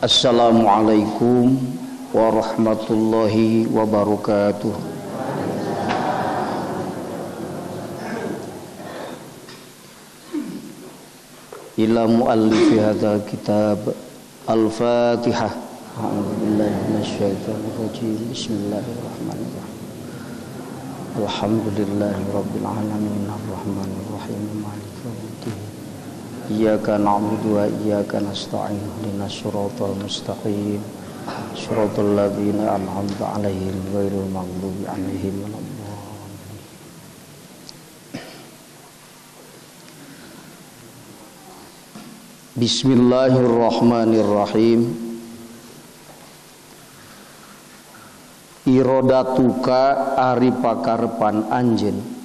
Assalamualaikum warahmatullahi wabarakatuh. Ila muallifi hadzal kitab. Al-Fatihah. A'udzu billahi minasyaitonir rajim. Bismillahirrahmanirrahim. Alhamdulillahi rabbil alamin arrahmanir rahim maliki yaumiddin. Iyyaka na'budu wa iyyaka nasta'in ihdinas siratal mustaqim siratal ladzina an'amta 'alaihim ghairil maghdubi 'alaihim waladdallin. Bismillahirrahmanirrahim. Irodatuka ari pakarepan anjeun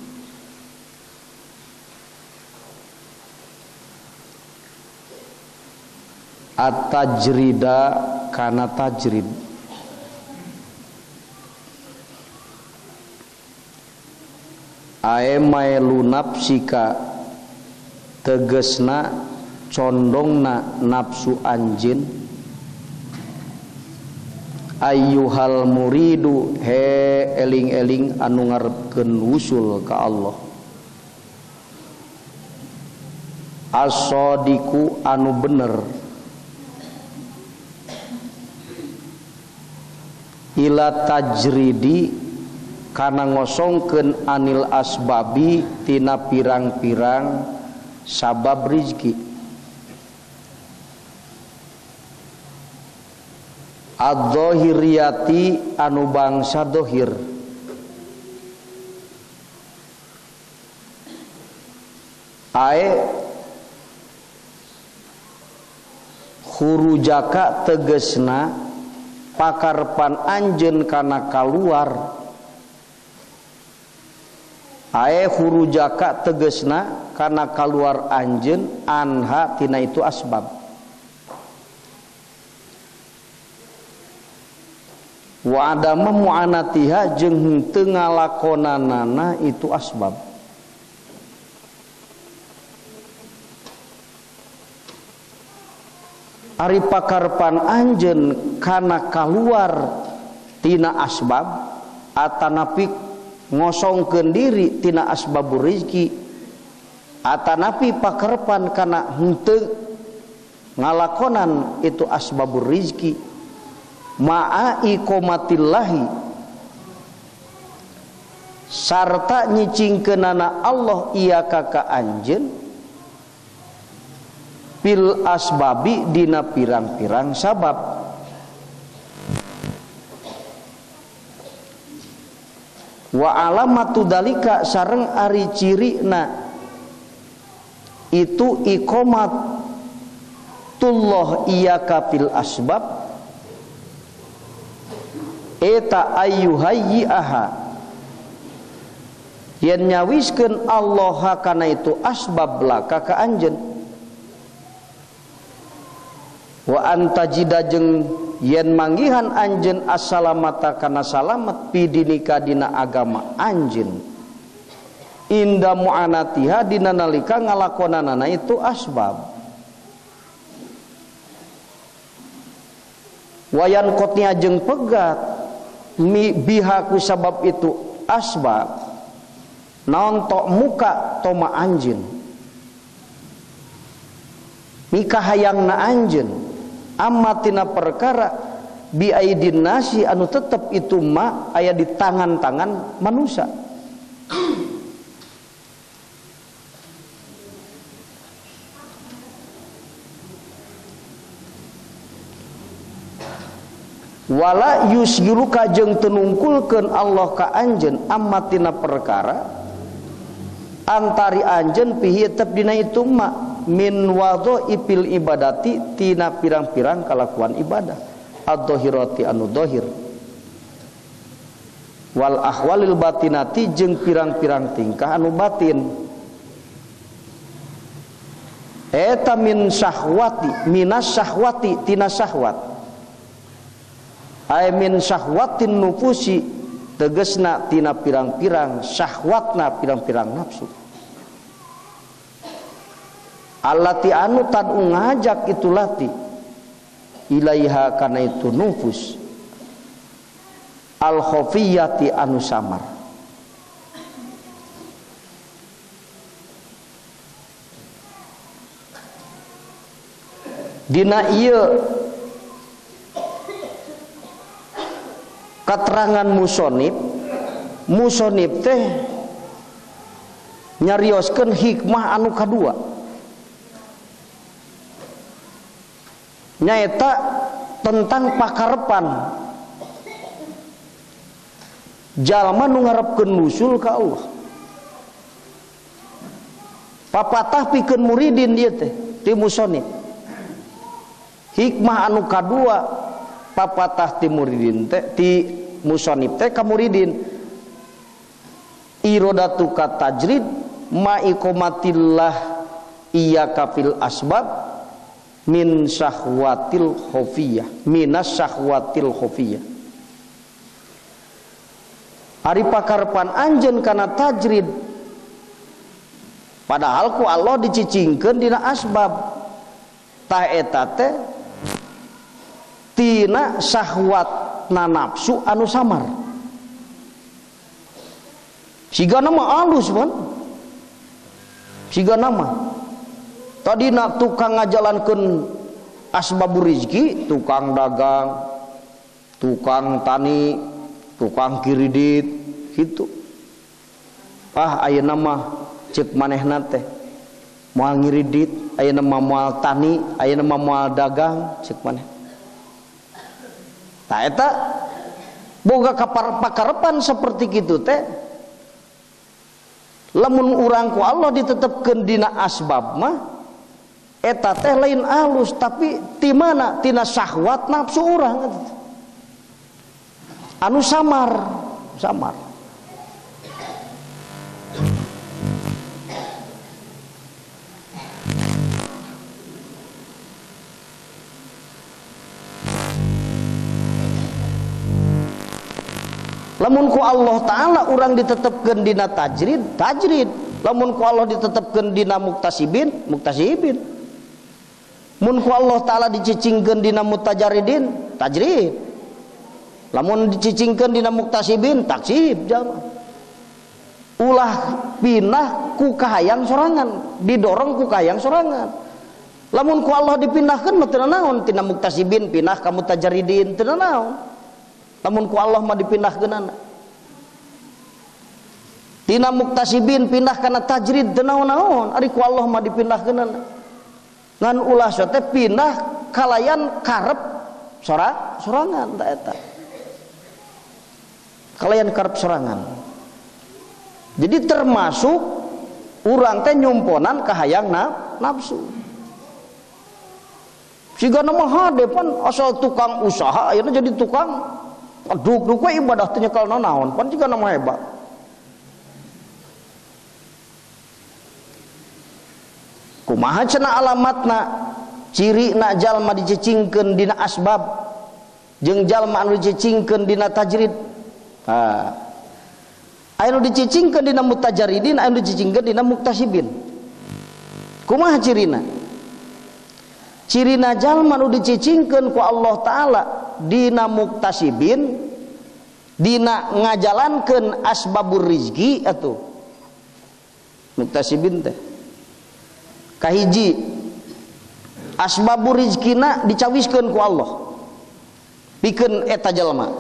at-tajrida kana tajrid ae maelu nafsika tegesna condongna nafsu anjeun ayyuhal muridu he eling-eling anu ngarepkeun wusul ka Allah as-sadiqu anu bener ila tajridi kana ngosongkeun anil asbabi tina pirang-pirang sabab rizki ad-dhahiriyati anu bangsa dohir ae khurujaka tegesna pakarpan anjeun kana kaluar ae khurujaka tegesna kana kaluar anjeun anha tina itu asbab wa adama mu'anatiha jeung henteu ngalakonanana itu asbab. Ari pakarpan anjeun kana kaluar tina asbab atanapi ngosongkeun diri tina asbabur rizki atanapi pakarpan kana henteu ngalakonan itu asbabur rizki ma'a iqamatillahi sarta nyicingkeunana Allah iya ka anjeun pil asbabi dina pirang-pirang sabab wa alamatu dalika sareng ari cirina itu iqamatullah iyaka fil asbab eta ayyuhayyi aha yen nyawiskeun Allah kana itu asbab laka ka anjeun wa antajida jeung yen manggihan anjeun assalamata kana salamet pidinika dina agama anjeun inda mu'anatiha dina nalika ngalakonanana itu asbab wayan kotnya jeung pegat mi bihaku sabab itu asbab naon tok muka toma anjeun mika hayangna anjeun amatina perkara bi aidin nasi anu tetep itu ma aya di tangan-tangan manusia wala yusgiluka jeung teu nungkulkeun Allah ka anjeun amatina perkara antari anjeun pihi tetep dina itu ma min wadhaifil ibadati tina pirang-pirang kalakuan ibadah ad-dhahirati anu dhahir wal ahwalil batinati jeung pirang-pirang tingkah anu batin eta min syahwati minas syahwati tina syahwat ay min syahwatin nufusi tegesna tina pirang-pirang syahwatna pirang-pirang nafsu allati anu tad'u ngajak itu lati ilaiha kana itu nufus al khafiyati anu samar. Dina ieu katerangan musonib, musonib teh nyarioskeun hikmah anu kadua, nyaeta tentang pakarepan jalma nu ngarepkeun nusul ka Allah. Papatah pikeun muridin ieu teh ti musonib. Hikmah anu kadua papatah ti muridin teh ti musonib teh ka muridin, irodatu ka tajrid ma iqamatillah iyyaka fil asbab min syahwatil khafiyah, minas syahwatil khafiyah. Ari pakarepan anjeun kana tajrid, padahal ku Allah dicicingkeun dina asbab, tah eta teh tina syahwatna nafsu anu samar. Siga nama alus pan, siga nama tadi nak tukang ngajalankeun asbabur rizki, tukang dagang, tukang tani, tukang kiridit gitu. Ah ayeuna mah ceuk manehna teh moal ngiridit, ayeuna mah moal tani, ayeuna mah moal dagang ceuk maneh. Tah eta boga pakarepan seperti kitu teh, lamun urang ku Allah ditetepkeun dina asbab mah eta teh lain alus, tapi ti mana tina syahwat nafsu urang anu samar, samar. Lamun ku Allah Ta'ala urang ditetepkeun dina tajrid, tajrid. Lamun ku Allah ditetepkeun dina muktasibin, muktasibin. Mun ku Allah Ta'ala dicicingkeun dina mutajaridin, tajrid. Lamun dicicingkeun dina muktasibin, taksib jalma. Ulah pindah ku kahayang sorangan, didorong ku kahayang sorangan. Lamun ku Allah dipindahkeun mah teu naon, tina muktasibin pindah ka mutajaridin teu naon. Lamun ku Allah mah dipindahkeunana. Tina muktasibin pindah kana tajrid teu naon-naon, ari ku Allah mah dipindahkeunana. Ngan ulah teh pindah kalayan karep sorangan ta eta. Kalayan karep sorangan. Jadi termasuk urang teh nyumponan kahayang nafsu. Siga nama hade pan asal tukang usaha ayeuna jadi tukang duk-duk we ibadah teh nyekel naon pan jiga nama hebat. Kumaha cenah alamatna cirina jalma dicicingkeun dina asbab jeung jalma anu dicicingkeun dina tajrid. Ha. Anu dicicingkeun dina mutajaridin, anu dicicingkeun dina muktasibin. Kumaha cirina? Cirina jalma anu dicicingkeun ku Allah Ta'ala dina muktasibin, dina ngajalankeun asbabur rizki atuh. Muktasibin teh kahiji asbabur rizkina dicawiskeun ku Allah pikeun eta jalma.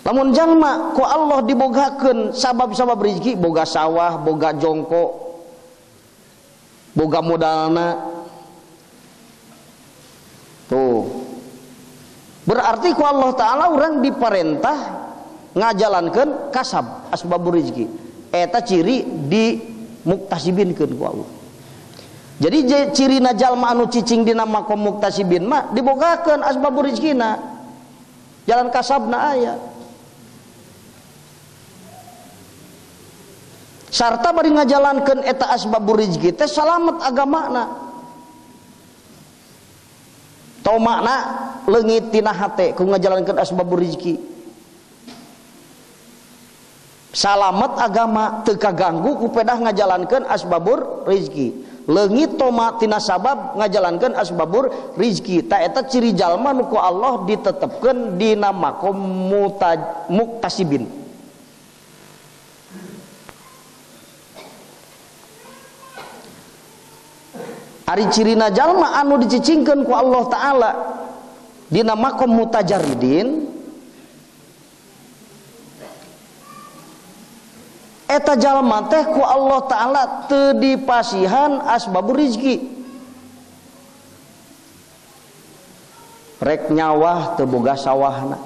Lamun jalma ku Allah dibogakeun sabab-sabab rizki, boga sawah, boga jongko, boga modalna. Tuh. Berarti ku Allah Ta'ala orang diperintah ngajalankeun kasab asbabur rizki. Eta ciri di muktasibinkeun ku Allah. Jadi cirina jalma anu cicing dina makom muktasibin mah dibogakeun asbabur rizkina. Jalan kasabna aya. Sarta bari ngajalankeun eta asbabur rizki teh salamet agamana. Tau makna leungit tina hate ku ngajalankeun asbabur rizki. Salamet agama teu kaganggu ku pedah ngajalankeun asbabur rizki. Leungit toma tina sabab ngajalankeun asbabur rizki. Ta eta ciri jalma nu ku Allah ditetepkeun dina makom muktasibin. Ari cirina jalma anu dicicingkeun ku Allah Ta'ala dina makom mutajarridin, eta jalma teh ku Allah Ta'ala teu dipasihan asbabur rizki. Rek nyawah teu boga sawahna,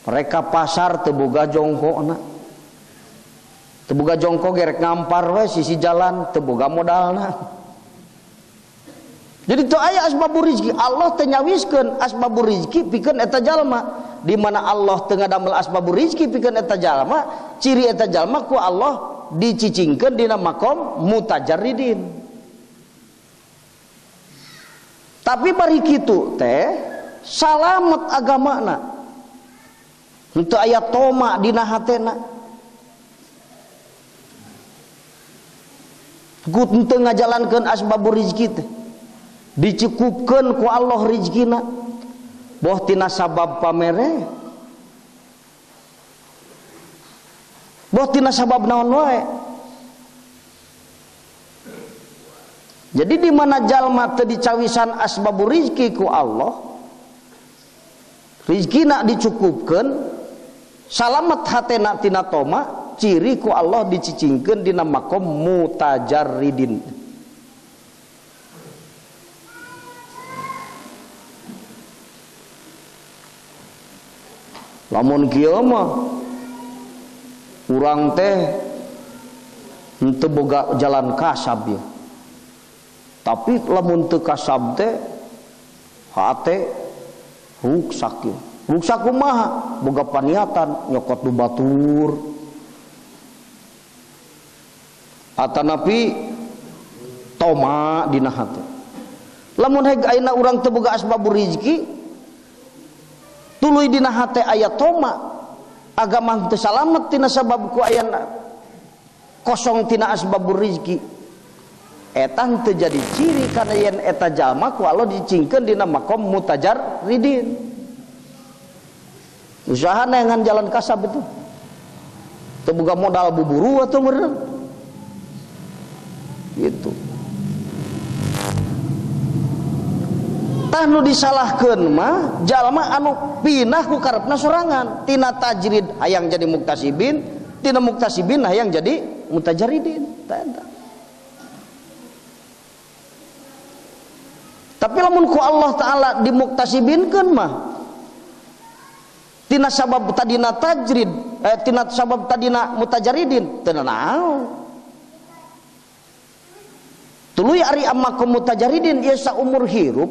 rek ka pasar teu boga jongkokna, teu boga jongkok ge rek ngampar we sisi jalan teu boga modalna. Jadi teu aya asbabur rizki. Allah teu nyawiskeun asbabur rizki pikeun eta jalma. Di mana Allah teu ngadamel asbabur rizki pikeun eta jalma, ciri eta jalma ku Allah dicicingkeun dina makom mutajarridin. Tapi bari kitu teh salamet agamana, henteu aya toma dina hatena, ku henteu ngajalankeun asbabur rizki teh, dicukupkeun ku Allah rizkina. Boh tina sabab pamere, boh tina sabab naon wae. Jadi di mana jalma teu dicawisan asbabur rizki ku Allah, rizkina dicukupkeun, salamet hatena tina toma, ciri ku Allah dicicingkeun dina makom mutajarridin. Lamun kieu mah urang teh henteu boga jalan kasab ya. Tapi lamun teu kasab teh hate ruksak ya. Ruksak kumaha? Boga paniatan nyokot nu batur. Atanapi toma dina hate. Lamun heg ayeuna urang teu boga asbabur rizki, tuluy dina hate aya toma, agama teu salamet tina sabab ku aya kosong tina asbabur rizki. Eta teu jadi ciri kana yen eta jalma ku Allah dicingkeun dina makom mutajarridin. Usaha neangan jalan kasab itu teu boga modal buburu atuh meureun gitu. Tah nu disalahkeun mah jalma anu pinah ku karepna sorangan, tina tajrid hayang jadi muktasibin, tina muktasibin hayang jadi mutajarridin. Tah eta. Tapi lamun ku Allah Ta'ala dimuktasibinkeun mah tina sabab tadina tajrid, tina sabab tadina mutajarridin teu naon. Tuluy ari amakum mutajarridin ieu saumur hirup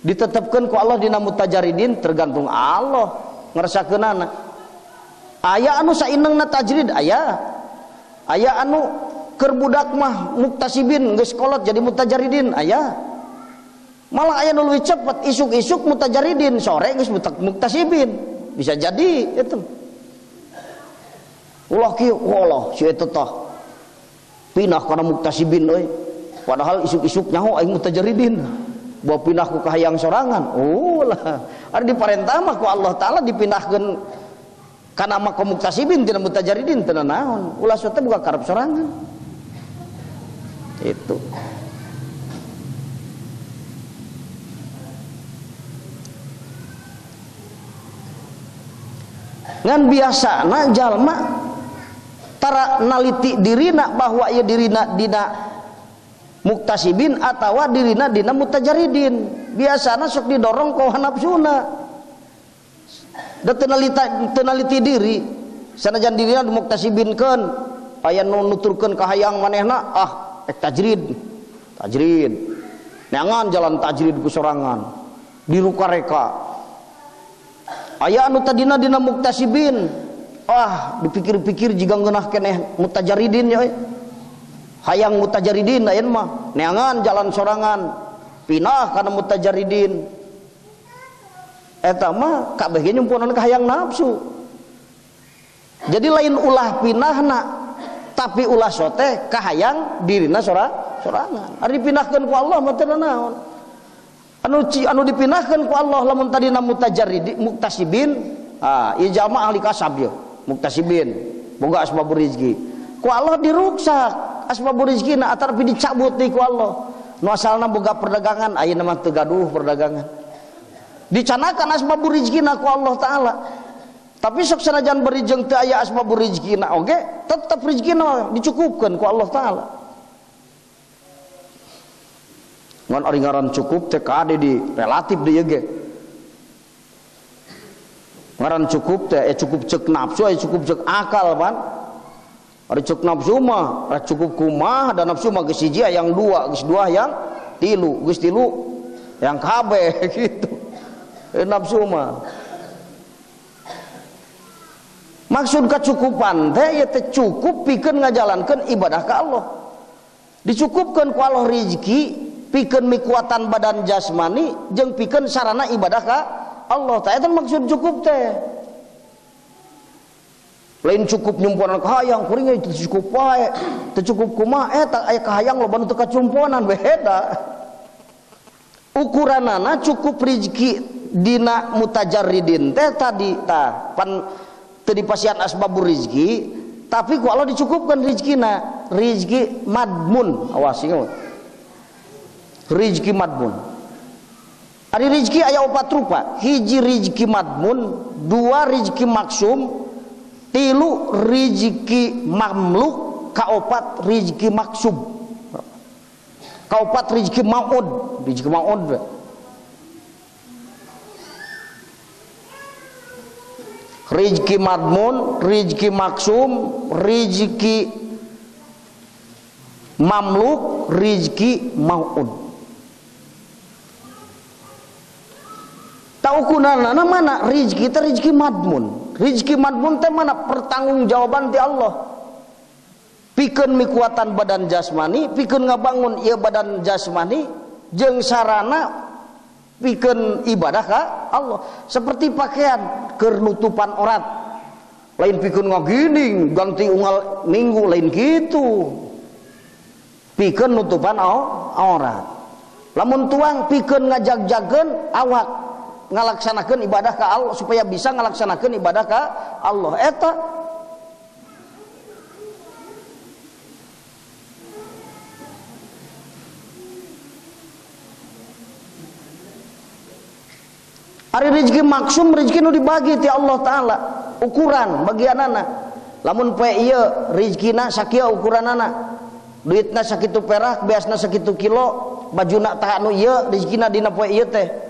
ditetapkan ku Allah dina mutajaridin, tergantung Allah ngerasakeunana. Aya anu sainengna tajrid, aya aya anu keur budak mah muktasibin geus kolot jadi mutajaridin, aya. Malah aya nu leuwih cepet, isuk-isuk mutajaridin, sore geus muktasibin, bisa jadi itu. Ulah kieu, walah si eta tah pindah kana muktasibin euy, padahal isuk-isuk nyaho aing mutajaridin. Bawa pindah ku kahayang sorangan. Oh lah, ada diparentah mah ku Allah Ta'ala dipindahkeun kana makom muktasibin tina mutajaridin teu naon. Ulah teh buka karep sorangan. Itu. Ngan biasana jalma tara naliti dirina bahwa ieu dirina dina muktasibin atawa dirina dina mutajaridin. Biasana sok didorong ku nafsuna. Da teu naliti diri, sanajan dirina dimuktasibinkeun, aya nu nuturkeun ka hayang manehna, ah ek tajrid. Tajrid. Neangan jalan tajrid ku sorangan. Diruka-reka. Aya anu tadina dina muktasibin, ah dipikir-pikir jiga ngeunah keneh mutajaridin ya euy. Hayang mutajaridin ayeuna mah neangan jalan sorangan, pindah kana mutajaridin. Eta mah kabeh ge nyumponan ka hayang nafsu. Jadi lain ulah pinahna, Tapi ulah soteh kahayang dirina sorangan. Ari dipindahkeun ku Allah mah teu naon. Anu dipindahkeun ku Allah lamun tadina mutajarrid muktasibin, ah ieu jalma ahli kasab ieu, muktasibin, boga asbabur rizki. Ku Allah diruksak asbabur rizkina atapi dicabut deui ku Allah. Nu asalna boga perdagangan ayeuna mah teu gaduh perdagangan. Dicanakan asbabur rizkina ku Allah taala. Tapi sok sanajan beri jeung teu aya asbabur rizkina oge tetep rizkina dicukupkeun ku Allah taala. Ngan ari ngaran cukup teh kade di relatif deui ge. Ngaran cukup teh cukup ceuk nafsu aya cukup ceuk akal pan. Ari ceuk nafsu mah rek cukup kumaha da nafsu mah geus hiji yang dua, geus dua yang tilu, geus tilu yang kabeh gitu. Nafsu mah maksud kecukupan teh ya teh cukup pikeun ngajalankeun ibadah ka Allah. Dicukupkeun ku Allah rezeki pikeun mikuatan badan jasmani jeung pikeun sarana ibadah ka Allah. Tah eta maksud cukup teh. Lain cukup nyumponan kahayang kuring teu cukup wae, teu cukup kumaha eta aya kahayang loba nu teu kacumponan beda. Ukuranana cukup rezeki dina mutajarridin teh tadi tah pan teu dipasihan asbabur rizki, tapi ku Allah dicukupkan rizkina, rizki madmun, awas ingat. Rizki madmun. Ari rizki aya opat rupa, hiji rizki madmun, dua rizki maksum, tilu rizki mamluk, kaopat rizki maksub. Kaopat rizki maud, rizki maud. Rizki madmun, rizki maksum, rizki mamluk, rizki maud. Taukunana mana rizki teh rizki madmun. Rizki madmun teh mana pertanggungjawaban ti Allah. Pikeun mikuatan badan jasmani, pikeun ngabangun ieu badan jasmani jeung sarana pikeun ibadah ka Allah. Seperti pakaian keur nutupan orat. Lain pikeun ngagining ganti unggal minggu lain kitu. Pikeun nutupan aurat. Lamun tuang pikeun ngajag-jagkeun awak ngalaksanakeun ibadah ka Allah supaya bisa ngalaksanakeun ibadah ka Allah. Eta ari rezeki maksum rezeki nu dibagi ti Allah taala ukuran bagianana. Lamun poe ieu rezekina sakieu ukuranana, duitna sakitu perak, beasna sakitu kilo, bajuna tah anu ieu rezekina dina poe ieu teh.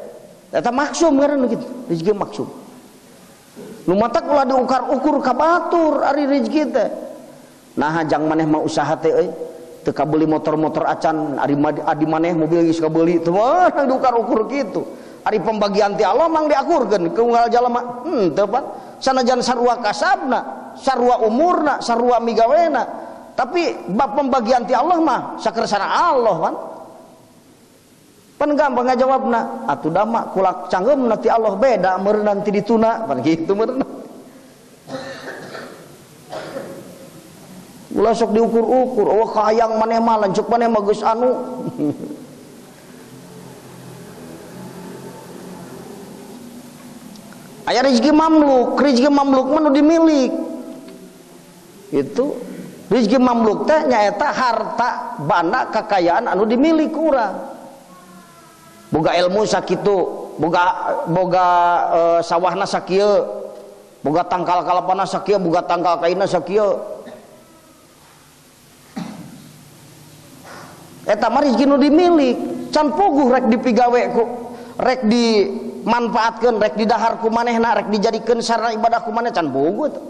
Eta maksum ngaranna kitu, rezeki maksum. Nu matak ulah diukar-ukur ka batur ari rezeki teh. Nah jang maneh mah usaha teh euy, teu kabeuli motor-motor acan, ari adi maneh mobil geus kabeuli teu meunang diukar-ukur kitu. Ari pembagian ti Allah mang diakurkeun ke unggal jalma. Teu pan. Sanajan sarua kasabna, sarua umurna, sarua migawena. Tapi bab pembagian ti Allah mah sakersana Allah pan. Pan gampang ngajawabna, atuh da mah kulak canggeumna ti Allah beda meureun ti dituna, pan kitu meureun. Ulah sok diukur-ukur, oh kahayang maneh mah lanceuk maneh mah geus anu. Aya rezeki mamluk mah nu dimilik. Itu rezeki mamluk teh nyaeta harta banda kekayaan anu dimilik urang. Boga ilmu sakitu, boga sawahna sakieu, boga tangkal kalapana sakieu, boga tangkal kaina sakieu. Eta mah rezeki nu dimilik, can puguh rek dipigawe ku, rek di manfaatkeun, rek didahar ku manehna, rek dijadikeun sarana ibadah ku manehna can puguh eta.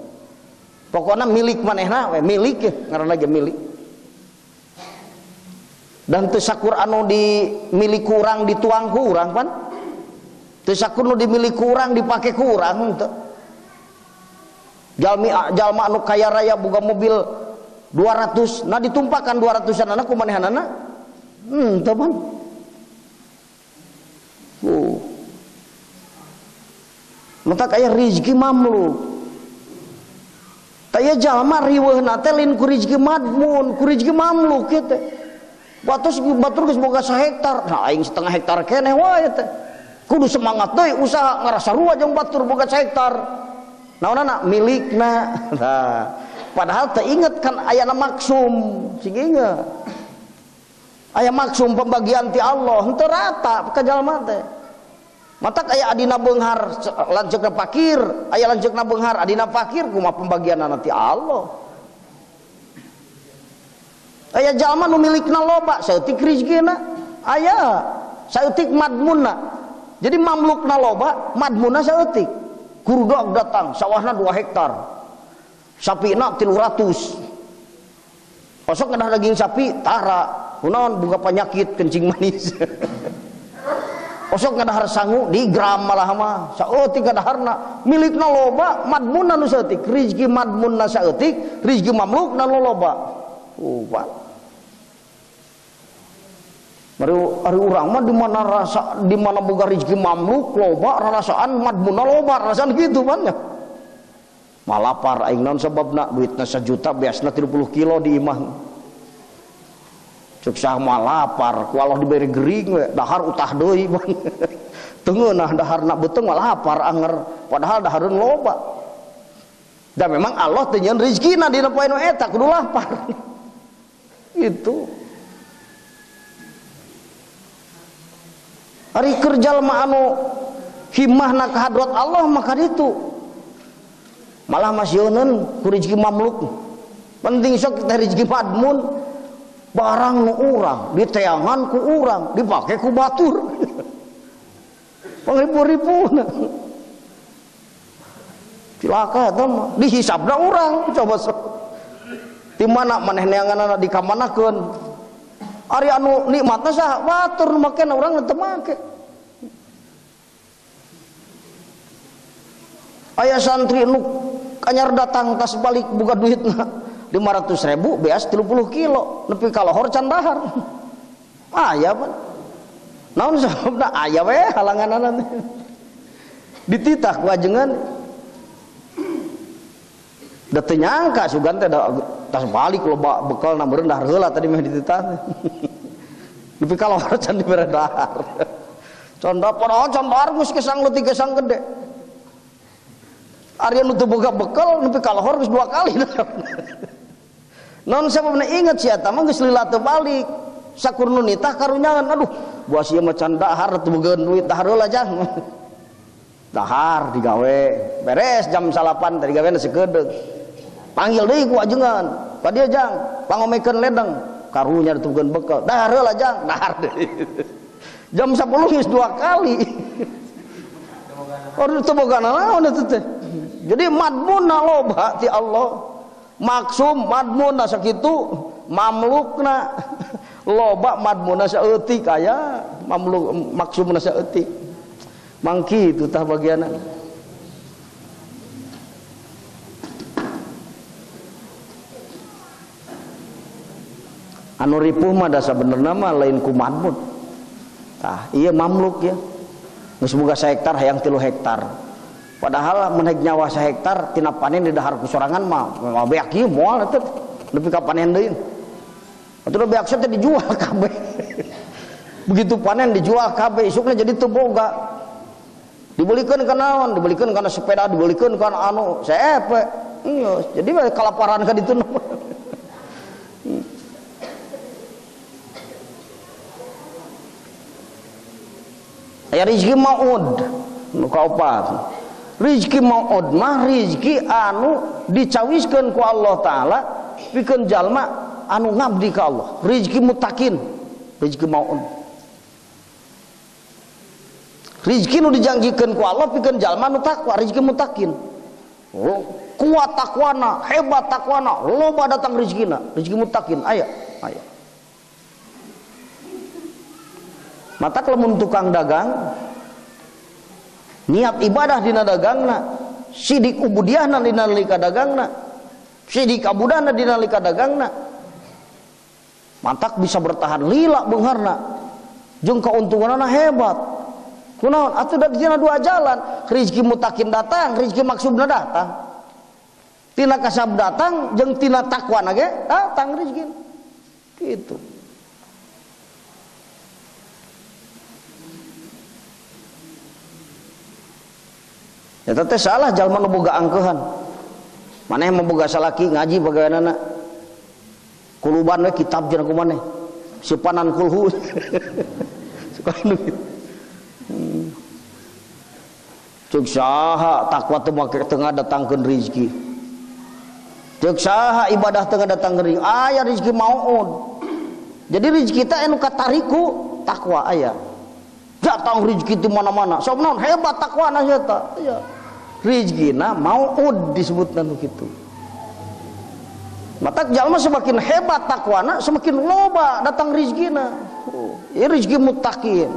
Pokona milik manehna we, milik ya, ngaranna ge milik. Dan teu sakur anu dimilik ku urang dituang ku urang pan. Teu sakur nu dimilik ku urang dipake ku urang henteu. Jalma anu kaya raya boga mobil 200, nah ditumpakan 200-an ku manehanana. Teu pan. Matak aya rezeki mamluk. Tah jalma riweuhna teh lain ku rezeki madmun, ku rezeki mamluk kieu teh. Batur batur geus boga sahektar, nah aing setengah hektar keneh wae teh. Kudu semangat deui usaha ngarasa rua jeung batur boga sahektar. Naonana milikna. Nah, padahal teu inget kan ayana maksum, sing inget. Aya maksum pembagian ti Allah henteu rata ka jalma teh. Matak aya adina beunghar lanceukna fakir, aya lanceukna beunghar adina fakir, kumaha pembagianna ti Allah. Aya jalma nu milikna loba saeutik rezekina, aya saeutik madmunna. Jadi mamlukna loba, madmunna saeutik. Kurudak datang, sawahna 2 hektar. Sapina 300. Osok ngedah daging sapi tara, kunaon boga penyakit kencing manis. Osok ngadahar sangu di gram malah mah saeutik kadaharna milikna loba madmunna nu saeutik, rezeki madmunna saeutik, rezeki mamlukna loba. Pak. Mari ari urang mah di mana rasa di mana boga rezeki mamluk loba rarasaan madmunna loba rasaan kitu pan nya. Malapar aing naon sababna duitna 1 juta beasna 30 kilo di imah. Cek sah malapar ku Allah diberi gering we dahar utah deui pan. Teu ngeunah daharna beuteung malapar anger padahal dahareun loba. Da memang Allah teu nyeun rezekina dina poe nu eta kudu lapar. Gitu. Ari keur jalma anu himmahna ka hadrat Allah maka ditu. Malah masieun ku rezeki mamluk. Penting sok teh rezeki madmun. Barang nu urang diteangan ku urang dipake ku batur. Pangribu-ribu. Cilaka eta mah dihisabna urang coba sok. Di mana maneh neanganna dikamanakeun. Ari anu nikmatna saha batur nu make urang teu make. Aya santri nu anyar datang tas balik boga duitna 500.000 beas 30 kilo nepi ka lohor can dahar. Aya pan. Naon sababna aya we halanganana teh. Dititah ku ajengan. Da teu nyangka sugan teh tas balik loba bekalna meureun dahar heula tadi meh dititah. Nepi ka lohor can dibere dahar. Can padahal can dahar geus kesang leutik kesang gede. Ari nu teu boga bekal nepi ka lohor geus 2 kali. Non sababna inget si eta mah geus lila teu balik. Sakur nu nitah karunyangan aduh buah sia mah can dahar teu boga duit dahar heula jang. Dahar digawe beres jam 9 tadi gawe sekedeung. Panggil deui ku ajengan. Ka dieu jang pangomekeun ledeng karunya teu boga bekal. Dahar heula jang dahar deui. Jam 10 geus 2 kali. Aduh teu boga naon eta teh. Jadi madmunna loba ti Allah. Maksum madmunna sakitu mamlukna loba madmunna saeutik aya mamluk maksumna saeutik. Mangki itu tah bagianna. Anu ripuh mah da sabenerna mah lain ku madmun. Tah ieu mamluk ya. Geus boga sahektar hayang 3 hektar. Padahal mun nyawa sahektar tina panen di dahar ku sorangan mah beak ieu moal eta nepi ka panen deui. Atuh beak teh dijual kabeh. Begitu panen dijual kabeh isukna jadi teu boga. Dibelikeun ka naon? Dibelikeun kana sepeda, dibelikeun kana anu seepe. Geus jadi kalaparan ka ditu. Aya rezeki maud nu kaopat. Rezeki maud mah rezeki anu dicawiskeun ku Allah Taala pikeun jalma anu ngabdi ka Allah. Rezeki mutakin, rezeki maud. Rezeki nu dijanjikeun ku Allah pikeun jalma anu takwa, rezeki mutakin. Kuat takwana, hebat takwana, loba datang rezekina, rezeki mutakin aya, aya. Mata lamun tukang dagang niat ibadah dina dagangna, sidik ubudiahna dina nalika dagangna, sidik abudahna dina nalika dagangna, mantak bisa bertahan lila beungharna jeung kauntunganna hebat. Kunaon atuh da dina dua jalan, rezeki mutakin datang, rezeki maksudna datang. Tina kasab datang jeung tina takwa ge datang rezeki. Gitu. Eta teh salah jalma nu boga angkeuhan. Maneh mah boga salaki ngaji bagaweanana. Kuluban we kitab jeung ku maneh. Sipanan kulhu. Suka nu kitu. Ceuk saha takwa teu make teu ngadatangkeun rezeki. Ceuk saha ibadah teu ngadatangkeun rezeki. Aya rezeki maud. Jadi rezeki teh anu katariku takwa aya. Datang rezeki di mana-mana. Sok naon hebat takwana sia ta. Aya. Rezekina maud disebutna nu kitu. Matak jalma semakin hebat takwana semakin loba datang rezekina. Oh, ieu rezeki muttaqin.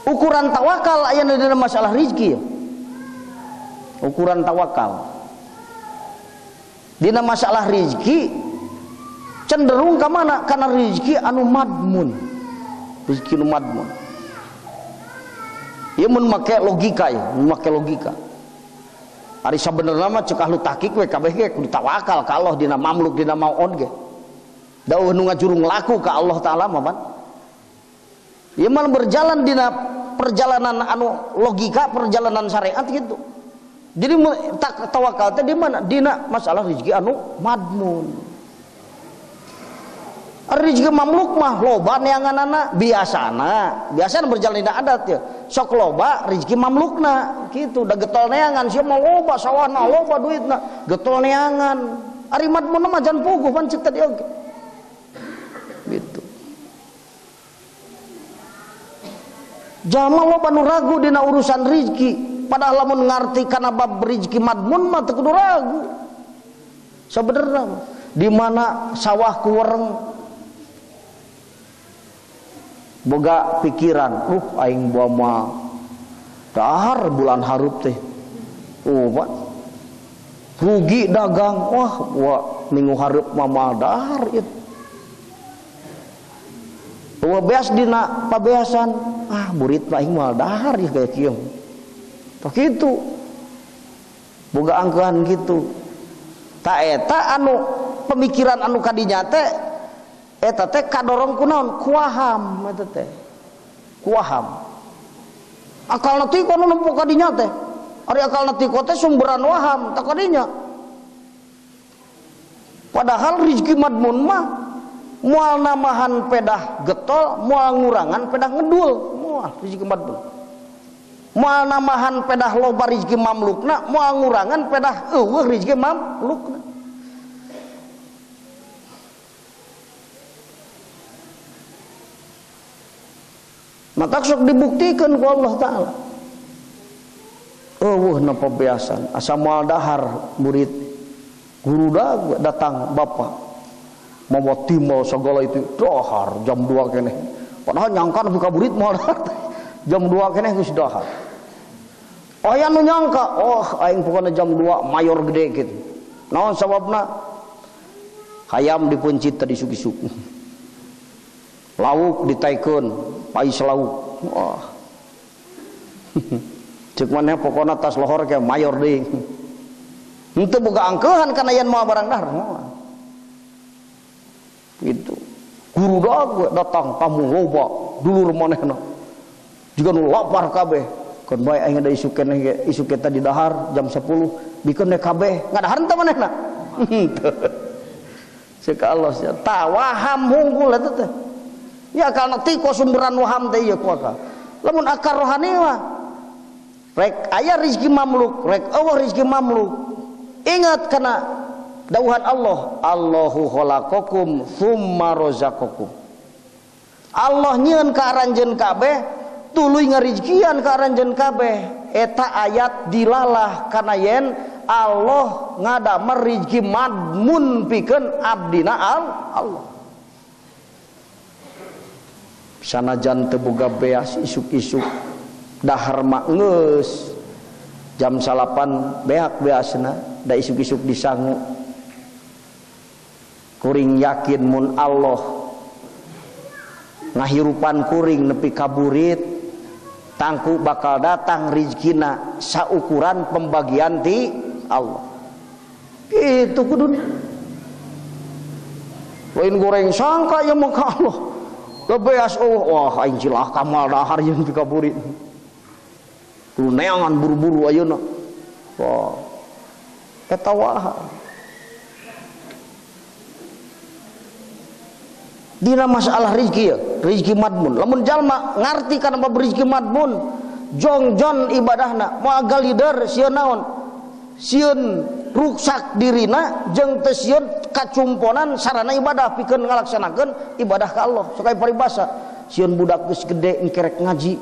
Ukuran tawakal aya dina masalah rezeki. Ukuran tawakal dina masalah rezeki cenderung ka mana? Kana rezeki anu madmun. Rezeki anu madmun. Ieu mun make logika ya, mun make logika. Ari sabenerna mah ceuk ahlu tahqiq we kabeh ge kudu tawakal ka Allah dina mamluk dina maun ge. Da eueuh nu ngajurung laku ka Allah Taala mah pan. Ieu mah berjalan dina perjalanan anu logika, perjalanan syariat gitu. Jadi tawakal teh di mana? Dina masalah rezeki anu madmun. Rezeki mamluk mah loba neanganana biasana, biasana berjalan dina adat ya. Sok loba rezeki mamlukna gitu, da getol neangan sia mah loba sawahna, loba duitna, getol neangan. Ari madmun mah jan puguh pan ceuk tadi oge. Gitu. Jalma loba nu ragu dina urusan rezeki, padahal lamun ngarti kana bab rezeki madmun mah teu kudu ragu. Sabenerna di mana sawah kuwereng boga pikiran, aing bawa mah dahar bulan hareup teh. Oh, Pak. Rugi dagang, wah, wah minggu hareup mah moal dahar ieu. Eueuh beas dina pabeasan, ah burit mah aing moal dahar ieu kaya kieu. Tah kitu. Boga angkeuhan kitu. Ta eta anu pemikiran anu kadinya teh eta teh kadorong ku naon? Kuaham eta teh. Kuaham. Akalna tiko nu nempo kadinya teh. Ari akalna tiko teh sumberan waham tah kadinya. Padahal rezeki madmun mah moal namahan pedah getol, moal ngurangan pedah ngedul, moal rezeki madmun. Moal namahan pedah loba rezeki mamlukna, moal ngurangan pedah eueuh rezeki mamlukna. Maka sok dibuktikan ku Allah Ta'ala. Eueuh na pabeasan, asa moal dahar murid. Guru datang bapak mawa timbal segala itu dahar jam 2 keneh. Padahal nyangka nepi ka burit moal dahar. Jam 2 keneh geus dahar. Aya nu nyangka, oh aing pokona jam 2 mayor gede kitu. Naon sababna? Hayam dipencit tadi isuk-isuk. Lauk ditaikeun, pais lauk. Wah. Ceuk maneh pokona tas lohor ke mayor deui. Henteu boga angkeuhan kana yen moal barang dahar moal. Gitu. Guru datang tamu loba dulur manehna. Jiga nu lapar kabeh. Keun bae aing da isuk keneh ge isuk eta di dahar jam 10 bikeun kabeh ngadahar teu manehna. Henteu. Ceuk Allah sia tawaham hungkul eta teh. Ya akal tiko sumberan waham teh ieu ku akal. Lamun akal rohani mah rek aya rezeki mamluk, rek eueuh rezeki mamluk. Ingat kana dawuhan Allah, Allahu khalaqakum tsumma razaqakum. Allah nyieun ka aranjeun kabeh, tuluy ngarizkian ka aranjeun kabeh. Eta ayat dilalah kana yen Allah ngadamel rezeki madmun pikeun abdina Allah. Sanajan teu boga beas isuk-isuk dahar mah geus jam 9 beak beasna da isuk-isuk disangu. Kuring yakin mun Allah ngahirupan kuring nepi ka burit Tangku bakal datang rizkina saukuran pembagian ti Allah. Itu kuduna. Lain goreng sangka ya maka Allah. Kebeas oh wah aing cilaka moal dahar jeung pikaburit. Kudu neangan buru-buru ayeuna. Wah. Eta waha. Dina masalah rizki ya, rizki madmun. Lamun jalma ngarti kana bab rizki madmun, jongjon ibadahna, moal galider sieun naon? Sieun ruksak dirina jeung teu sieun kacumponan sarana ibadah pikeun ngalaksanakeun ibadah ka Allah. Sok aya paribasa, sieun budak geus gede engkerek ngaji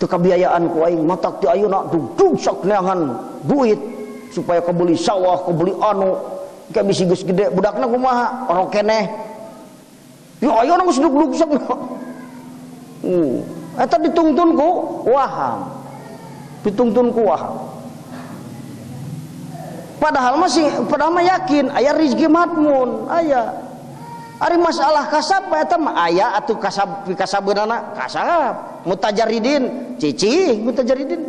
teu kabiayaan ku aing matak ti ayeuna dugdug sok neangan duit supaya kebeli sawah, kebeli anu, engke bisi geus gede budakna kumaha? Orok keneh. Ya ayeuna geus dugdug sok. Eta ditungtun ku waham. Ditungtun ku waham. Padahal masih padahal mah yakin aya rezeki madmun, aya. Ari masalah kasab eta mah aya atuh kasab pikasabeunana kasab. Mutajaridin cicih mutajaridin.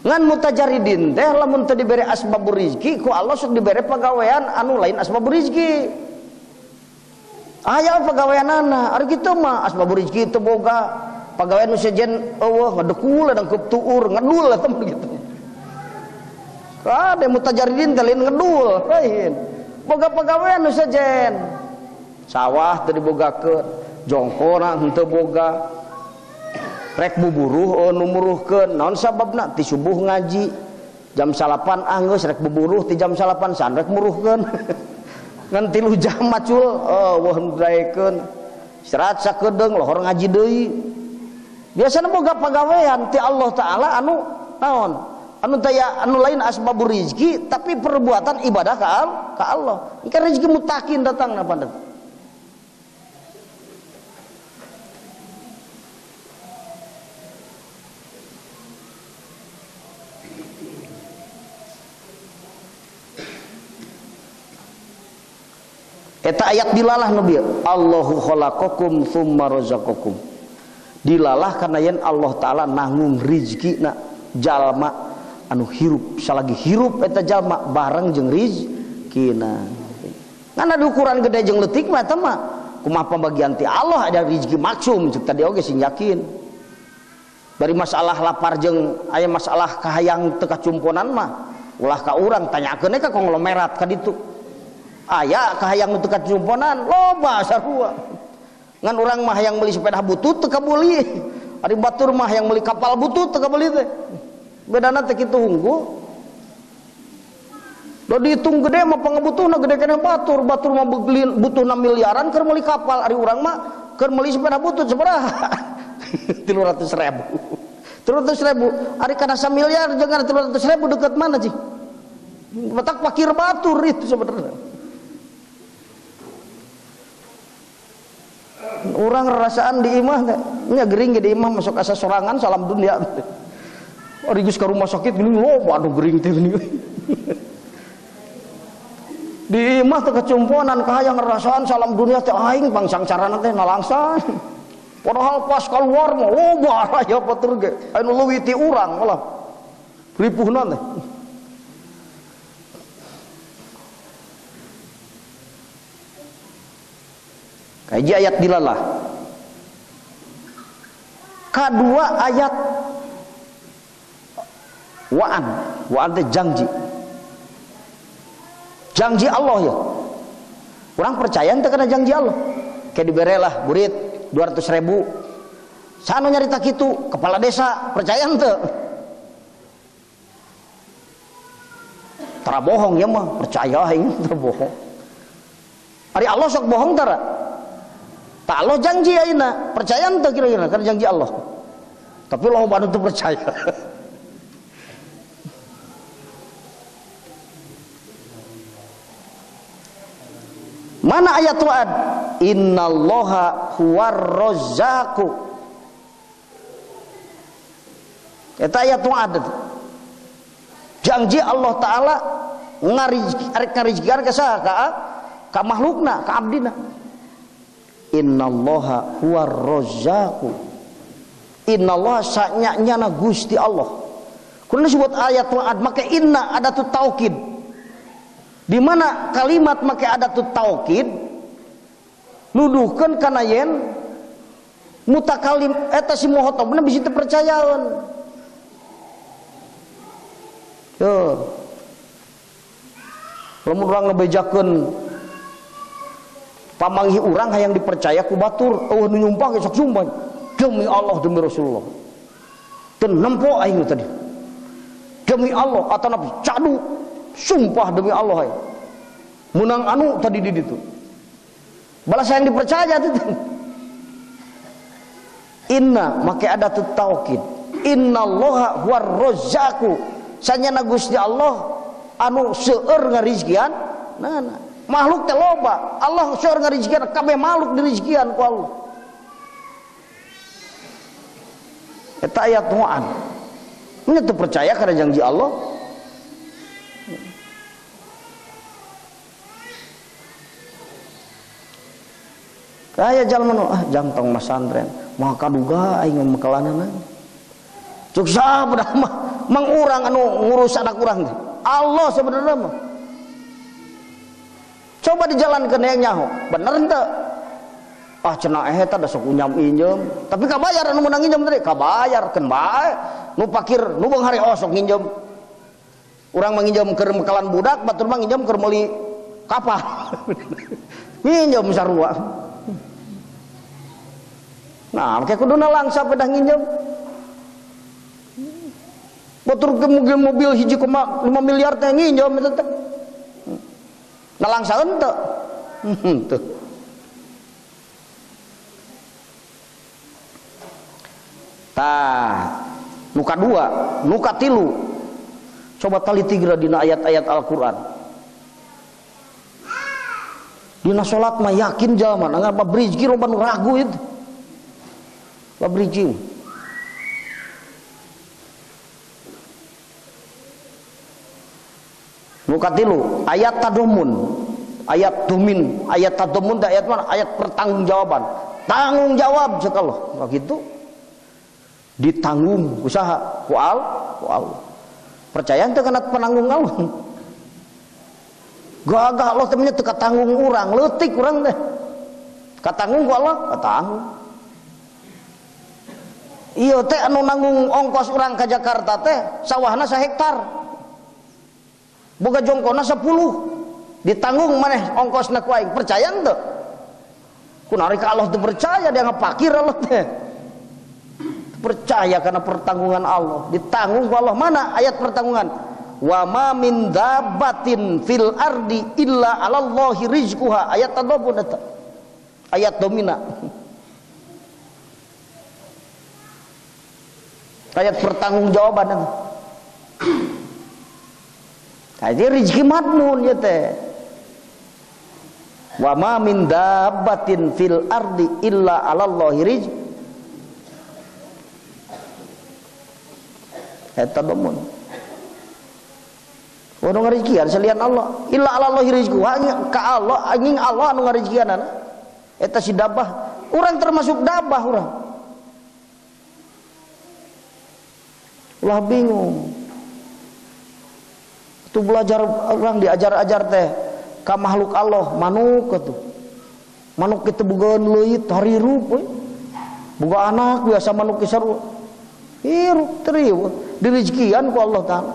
Ngan mutajaridin teh lamun teu dibere asbabur rizki ku Allah sok dibere pagawean anu lain asbabur rizki. Aya pagaweanana, ari kitu mah asbabur rizki teu boga. Pagawean nu sejen eueuh ngadekul dangkeup tuur ngedul eta mah kitu. Kade mutajaridin teh lain ngedul, lain. Boga pagawean nu sejen. Sawah teu dibogakeun, jongkona henteu boga. Rek buburuh nu muruhkeun, naon sababna? Ti subuh ngaji, jam 9 ah geus rek buburuh ti jam 9 san rek muruhkeun. Ngan 3 jam macul, eueuh daekeun. Istirahat sakedeung lohor ngaji deui. Biasana boga pagawean ti Allah Taala anu naon? Anu taya anu lain asbabur rizki tapi perbuatan ibadah ka Allah. Engke rezeki mutakin datang napa teh. Eta ayat dilalah nu bieu, Allahu khalaqakum tsumma razaqakum. Dilalah kana yen Allah Taala nanggung rizkina jalma anu hirup salagi hirup eta jalma bareng jeung rizkina. Ngan ada ukuran gede jeung leutik mah eta mah kumaha pembagian ti Allah ada rizki maksum ceuk tadi oge sing yakin. Dari masalah lapar jeung aya masalah kahayang teu kacumponan mah ulah ka urang tanyakeun ka konglomerat ka ditu. Aya kahayang teu kacumponan loba sarua. Ngan urang mah hayang meuli sepeda butut teu kabuli. Ari batur mah hayang meuli kapal butut teu kabeli teh. Bedana teh kitu hungkul. Da dihitung gede mah pangabutuhna gede keneh batur, batur mah butuh 6 miliaran keur meuli kapal, ari urang mah keur meuli sepeda butut sabaraha? 300.000. 300.000 ari kana 1 miliar jeung 300.000 deket mana sih? Batak pakir batur itu sebenarnya. Orang rasaan di imah teh nya gering ge di imah masuk asa sorangan salam dunia. Ari geus ka rumah sakit geuning loba anu gering teh geuning. Di imah teh kacumponan kahayang rasaan salam dunia teh aing bangsangcarana teh nalangsa. Padahal pas keluar mah loba raya batur ge anu leuwih ti urang malah. Ripuhna teh. Kaji ayat dilalah. Kedua ayat wa'ad, wa'ad teh janji. Janji Allah ya. Orang percaya ente karena janji Allah. Kayak diberelah burit 200.000. Sanu nyarita kitu kepala desa percaya ente. Tara bohong ya mah, percaya aing tara bohong. Ari Allah sok bohong tara. Tak Allah janji ayeuna, percaya ente kira-kira karena janji Allah. Tapi loba anu teu percaya. Mana ayat wa'ad? Innallaha huwar razzaqu. Eta ayat wa'ad. Janji Allah Ta'ala ngarizkian ka saha? Ka makhlukna, ka abdina. Innallaha huwar razzaqu. Innallaha sanyana Gusti Allah. Kudu disebut ayat wa'ad make inna ada tu taukid. Di mana kalimat make ada tu taukid nuduhkeun kana yen mutakalim eta si muhotabna bisa teu percayaeun. Tuh. Lamun urang ngebejakeun pamanggih urang hayang dipercaya ku batur, eueuh nu nyumpah ge sok sumpah. Demi Allah demi Rasulullah. Teu nempo aing tadi. Demi Allah atanapi cadu sumpah demi Allah aing. Menang anu tadi di ditu. Balas yang dipercaya itu. Inna make ada tu taukid. Innallaha huwar razzaqu. Sanyana Gusti Allah anu seueur ngarizkian. Nah, nah. Makhluk teh loba, Allah seueur ngarizkian, kabeh makhluk dirizkian ku Allah. Eta ayat wa'ad. Ini teu percaya kana janji Allah. Kaya jalma nu ah jangtong masantren, mah kaduga aing mekelanana. Cuk saha mah mang urang anu ngurus anak urang teh. Allah sebenarnya mah. Coba dijalankeun yang nyaho, bener henteu? Ah cenah eta da sok unyam-injem, tapi kabayar anu meunang nginjem tadi, kabayar keun bae. Nu pakir nu beunghar oh sok nginjem. Urang mah nginjem keur mekalan budak, batur mah nginjem keur meuli kapal. Nginjem sarua. Nah, make kuduna langsa pedah nginjem. Batur ke mobil 1,5 miliar teh nginjem eta teh. Nah langsa henteu. Henteu. Tah, nu kadua, nu katilu. Coba talitigra dina ayat-ayat Al-Qur'an. Dina salat mah yakin jalma, ngan bab rezeki loba nu ragu itu. Bab rezeki. Nu katilu, ayat tadomun, ayat domin, ayat tadomun teh ayat mana? Ayat pertanggungjawaban. Tanggung jawab cek Allah. Begitu. Ditanggung usaha ku Allah. Percaya teu kana penanggung Allah. Gagah Allah teh nya teu katanggung urang, leutik urang teh. Katanggung ku Allah, katanggung. Ieu teh anu nanggung ongkos urang ka Jakarta teh sawahna sahektar. Boga jongkona 10. Ditanggung maneh ongkosna ku aing, percaya henteu? Kunaon ka Allah teu percaya, dia ngapakir Allah teh. Percaya karena pertanggungan Allah, ditanggung ku Allah. Mana ayat pertanggungan? Wa ma min dabbatin fil ardi illa 'alallahi rizquha. Ayat tadabun eta. Ayat domina. Ayat pertanggungjawaban eta. Jadi rezeki madmun ya teh. Wa ma min dabbatin fil ardi illa 'alallahi rizquha. Eta domun. Anu ngarizkian salian Allah, illa 'alallahi rizquha, ka Allah anjing Allah anu ngarizkianana. Eta si dabah, urang termasuk dabah urang. Ulah bingung. Itu belajar orang diajar-ajar teh ka makhluk Allah, manuk atuh. Manuk kitu bogaan leuit harirup we. Boga anak biasa manuk sarua. Hirup teriu dirizkian ku Allah Ta'ala.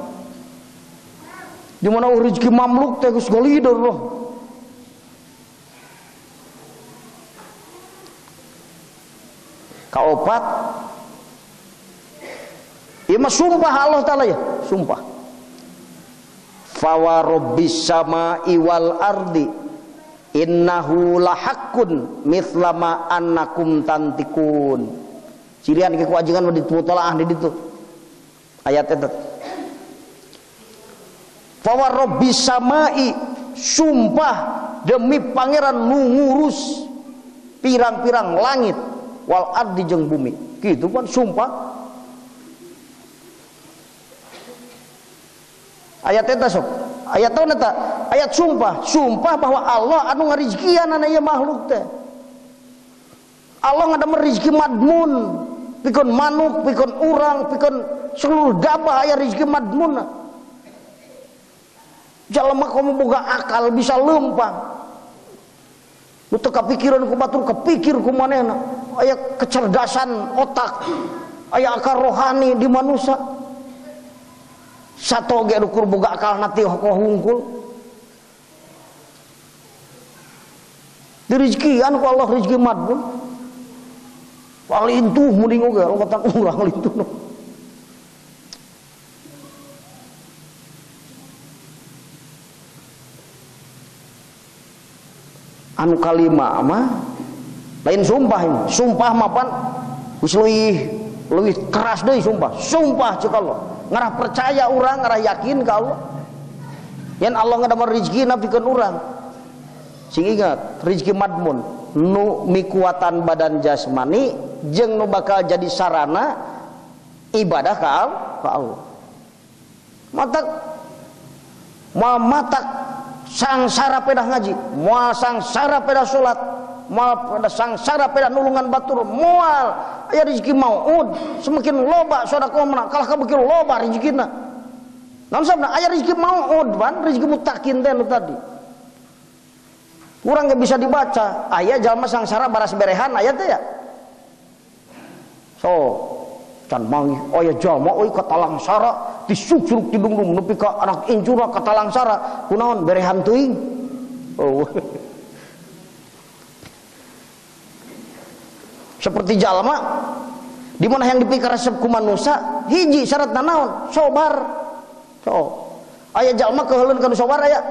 Di mana rezeki mamluk teh geus galider loh. Kaopat ieu mah sumpah Allah Ta'ala ya, sumpah. Fa wa rabbis samai wal ardi innahu lahaqqun mithla ma annakum tantikun. Cirian ke kewajiban di mutalaah di ditu. Ayat eta. Fa wa rabbis samai, sumpah demi pangeran nu ngurus pirang-pirang langit wal ardi jeung bumi. Kitu kan sumpah. Ayat eta sok. Ayat taun eta? Ayat sumpah, sumpah bahwa Allah anu ngarizkian ana ieu makhluk teh. Allah ngadamel rezeki madmun. Pikeun manuk, pikeun urang, pikeun seluruh dabah aya rezeki madmunna. Jalma komo boga akal bisa leumpang. Nu teu kapikiran ku batur kepikir ku manehna. Aya kecerdasan otak, aya akal rohani di manusia. Sato ge ukur boga akal nanti hokoh hungkul. Dirizkian ku Allah rezeki madmun. Palintuh mending oge kata urang lintuh. Anu kalima mah lain sumpah ini. Sumpah mah pan geus leuwih keras deui sumpah. Sumpah ceuk Allah. Ngarah percaya urang, ngarah yakin ka Allah. Yen Allah ngadamel rezekina pikeun urang. Sing ingat, rezeki madmun nu mikuatan badan jasmani jeung nu bakal jadi sarana ibadah ka Allah. Matak moal matak sangsara pedah ngaji, moal sangsara pedah salat, moal pedah sangsara pedah nulungan batur, moal aya rezeki maud, semakin loba sedekah mah kalah ka beuki loba rezekina. Naon sabna aya rezeki maud pan, rezeki mutakin teh nu tadi. Urang ge bisa dibaca, aya jalma sangsara baras berehan aya teh ya. So, can manggih aya jalma euy ka talangsara disuksuruk tidungdung nepi ka anak incura ka talangsara kunaon berehan teuing. Oh. Seperti jalma di mana yang dipikir resep ku manusia hiji syaratna naon? Sobar. So, aya jalma keuheuleun kana sobar aya.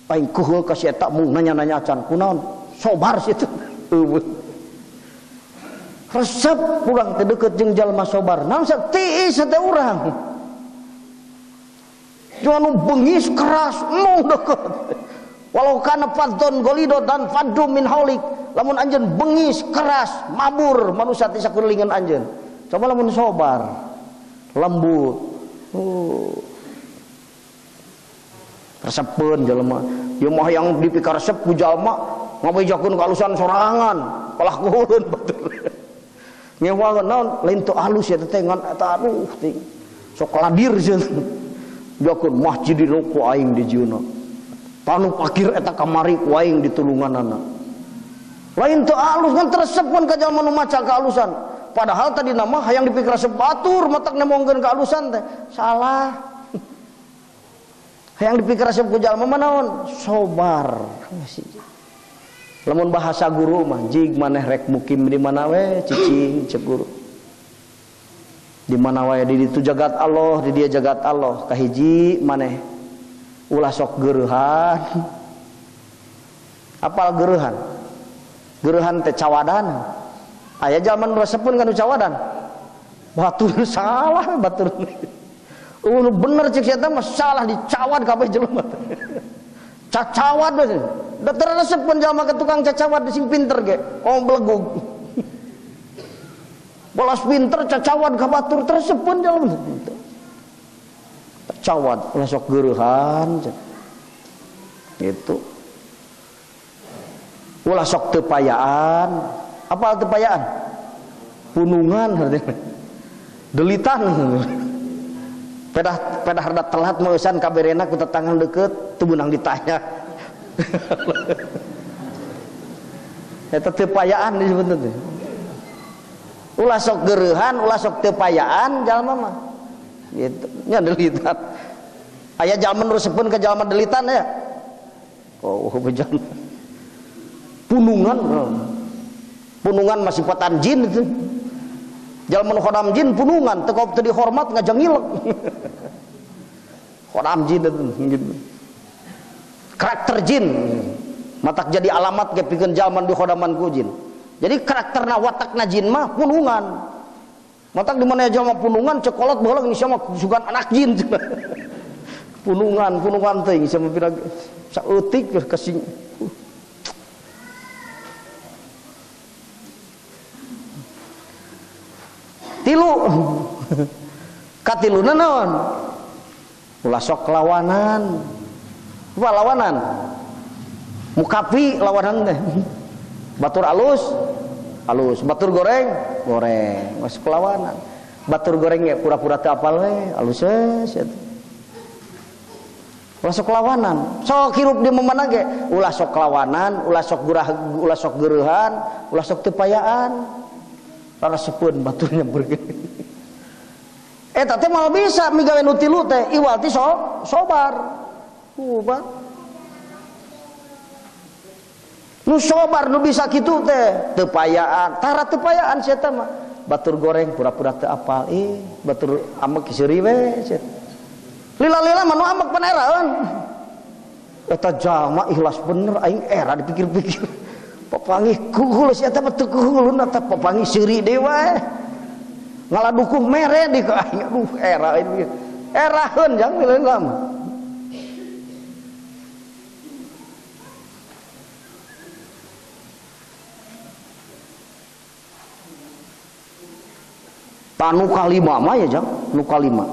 Aing keuheul ka si eta mung nanya-nanya acan kunaon? Sobar situ. Resep urang teu deukeut jeung jalma sobar. Naon sa tiis teh urang. Jangan nu bengis keras mung deukeut. Walau kana fadzon golido dan faddu min haulik. Lamun anjeun bengis keras mabur manusia teh sakulilingan anjeun. Coba lamun sobar lembut. Oh. Resepeun jalma. Ieu mah yang dipikaresep ku jalma ngabejakeun ka alusan sorangan, kalah kuhulun batur. Ngewangan naon lain teu alus ya teh ngan eta aduh ting. Sok ladir sieun. Jakeun masjid di ku aing dijieunna. Tanu pakir eta kamari ku aing ditulunganana. Lain teu alus ngan teresepkeun ka jalma nu maca kaalusan. Padahal tadi nama hayang dipikaresep batur matak nemongkeun kaalusan teh. Salah. Hayang dipikaresep ku jalma mah naon? Sobar. Lamun bahasa guru mah jig maneh rek mukim di mana we cicing cek guru. Di mana wae di ditu jagat Allah, di dia jagat Allah. Kahiji maneh ulah sok geureuhan. Apal geureuhan? Geureuhan teh cawadan. Aya jalma nu resepeun kana cawadan. Batur salah batur. Nu bener cek sia mah salah dicawad kabeh jelema. Cacawad we. Da teu resepeun jalma ka tukang cacawad sing pinter ge, oh belegug. Bolas pinter cacawad ka batur teu resepeun jalma. Cacawad ulah sok geureuhan. Gitu. Ulah sok teu payaan. Apa teu payaan? Punungan artinya. Delitan. Pedah pedah rada telat meusan kaberena ku tetangan deukeut teu beunang ditanya. Eta teu payaan disebutna teh. Ulah sok geureuhan, ulah sok teu payaan jalma mah. Gitu. Nya delitan. Aya jalma nu resepeun ka jalma delitan ya. Oh, bejan. Punungan. Punungan masih sifatan jin itu. Jalma nu khodam jin punungan, teu teu dihormat ngajangilek. Khodam jin itu gitu. Karakter jin matak jadi alamat ge pikeun jalma di khodaman ku jin. Jadi karakterna watakna jin mah punungan. Matak di mana jalma punungan cekolot baheula geus mah sugan anak jin. Punungan, punungan teuing sama pira saeutik kasing. Tilu katiluna naon? Ulah sok lawanan. Apa lawanan? Mukapi lawanan teh. Batur alus Halus. Batur goreng, goreng. Masuk kelawanan. Batur goreng ya pura-pura teu apal we, halus we sia. Ulah sok lawanan. Sok hirup di mana ge, ulah sok lawanan, ulah sok gurah, ulah sok gereuhan, ulah sok teu payaan. Rarasepeun batur nyamperkeun. Eta teh moal bisa migawe nu tilu teh, iwal ti sok sobar. Ubah. Nu sobar nu bisa kitu teh, teu payaan. Tara teu payaan sia teh mah. Batur goreng pura-pura teu apal, ih batur amek seuri we sia. Lila-lila mah nu ambek pan eraeun. Eta jalma ikhlas bener aing era dipikir-pikir. Papanggih kuhul sia teh mah teu kuhulun eta papanggih seuri deui wae. Ngaladukuh mere di ka aing aduh era ini. Eraeun jang lila-lila mah. Tah nu kalima mah ya jang, nu kalima.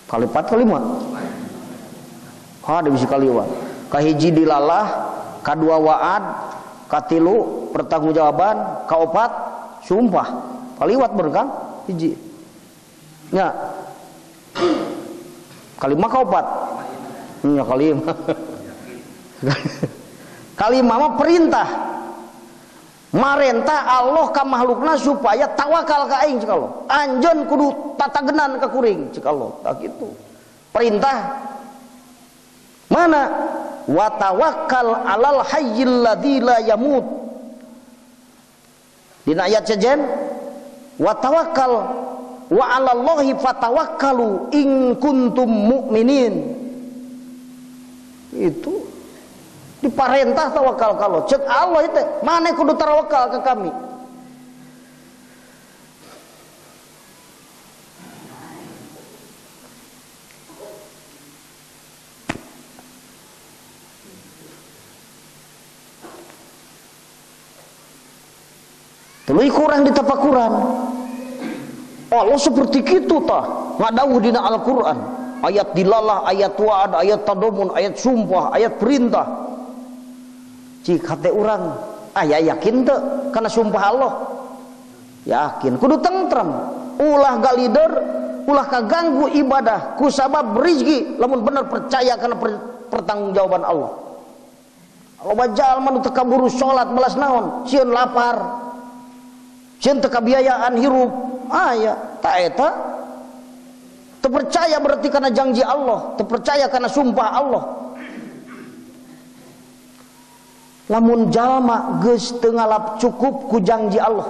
Kali 4 kali 5. Ha ada bisa kali 2. Kahiji dilalah, kadua waad, katilu pertanggungjawaban, kaopat sumpah. Kaliwat berkang hiji. Nya. Kalima kaopat. Nya kalima. Kalima mah perintah. Marentah Allah ka makhlukna supaya tawakal ka aing cek Allah. Anjeun kudu tatagenan ka kuring cek Allah. Tah kitu. Perintah mana? Wa tawakkal alal hayyil ladzi la yamut. Dina ayat sejen wa tawakkal wa 'alallahi fatawakkalu in kuntum mu'minin. Itu diparentah tawakal kalau cek Allah itu mana kudu tawakal ke kami. Tuluy kurang ditafakuran. Allah seperti kitu tah ngadawuh dina Al-Qur'an, ayat dilalah, ayat wa'ad, ayat tadomun, ayat sumpah, ayat perintah. Cik hate urang, ah ya yakin teu karena sumpah Allah. Yakin, kudu tentrem, ulah galider, ulah kaganggu ibadah ku sabab rizki lamun bener percaya karena pertanggungjawaban Allah. Loba jalma nu teu kaburu salat belas naon, sieun lapar. Sieun teu kabiayaan hirup. Ah ya, ta eta teu percaya berarti karena janji Allah, teu percaya karena sumpah Allah. Lamun jalma geus teu ngalap cukup ku janji Allah,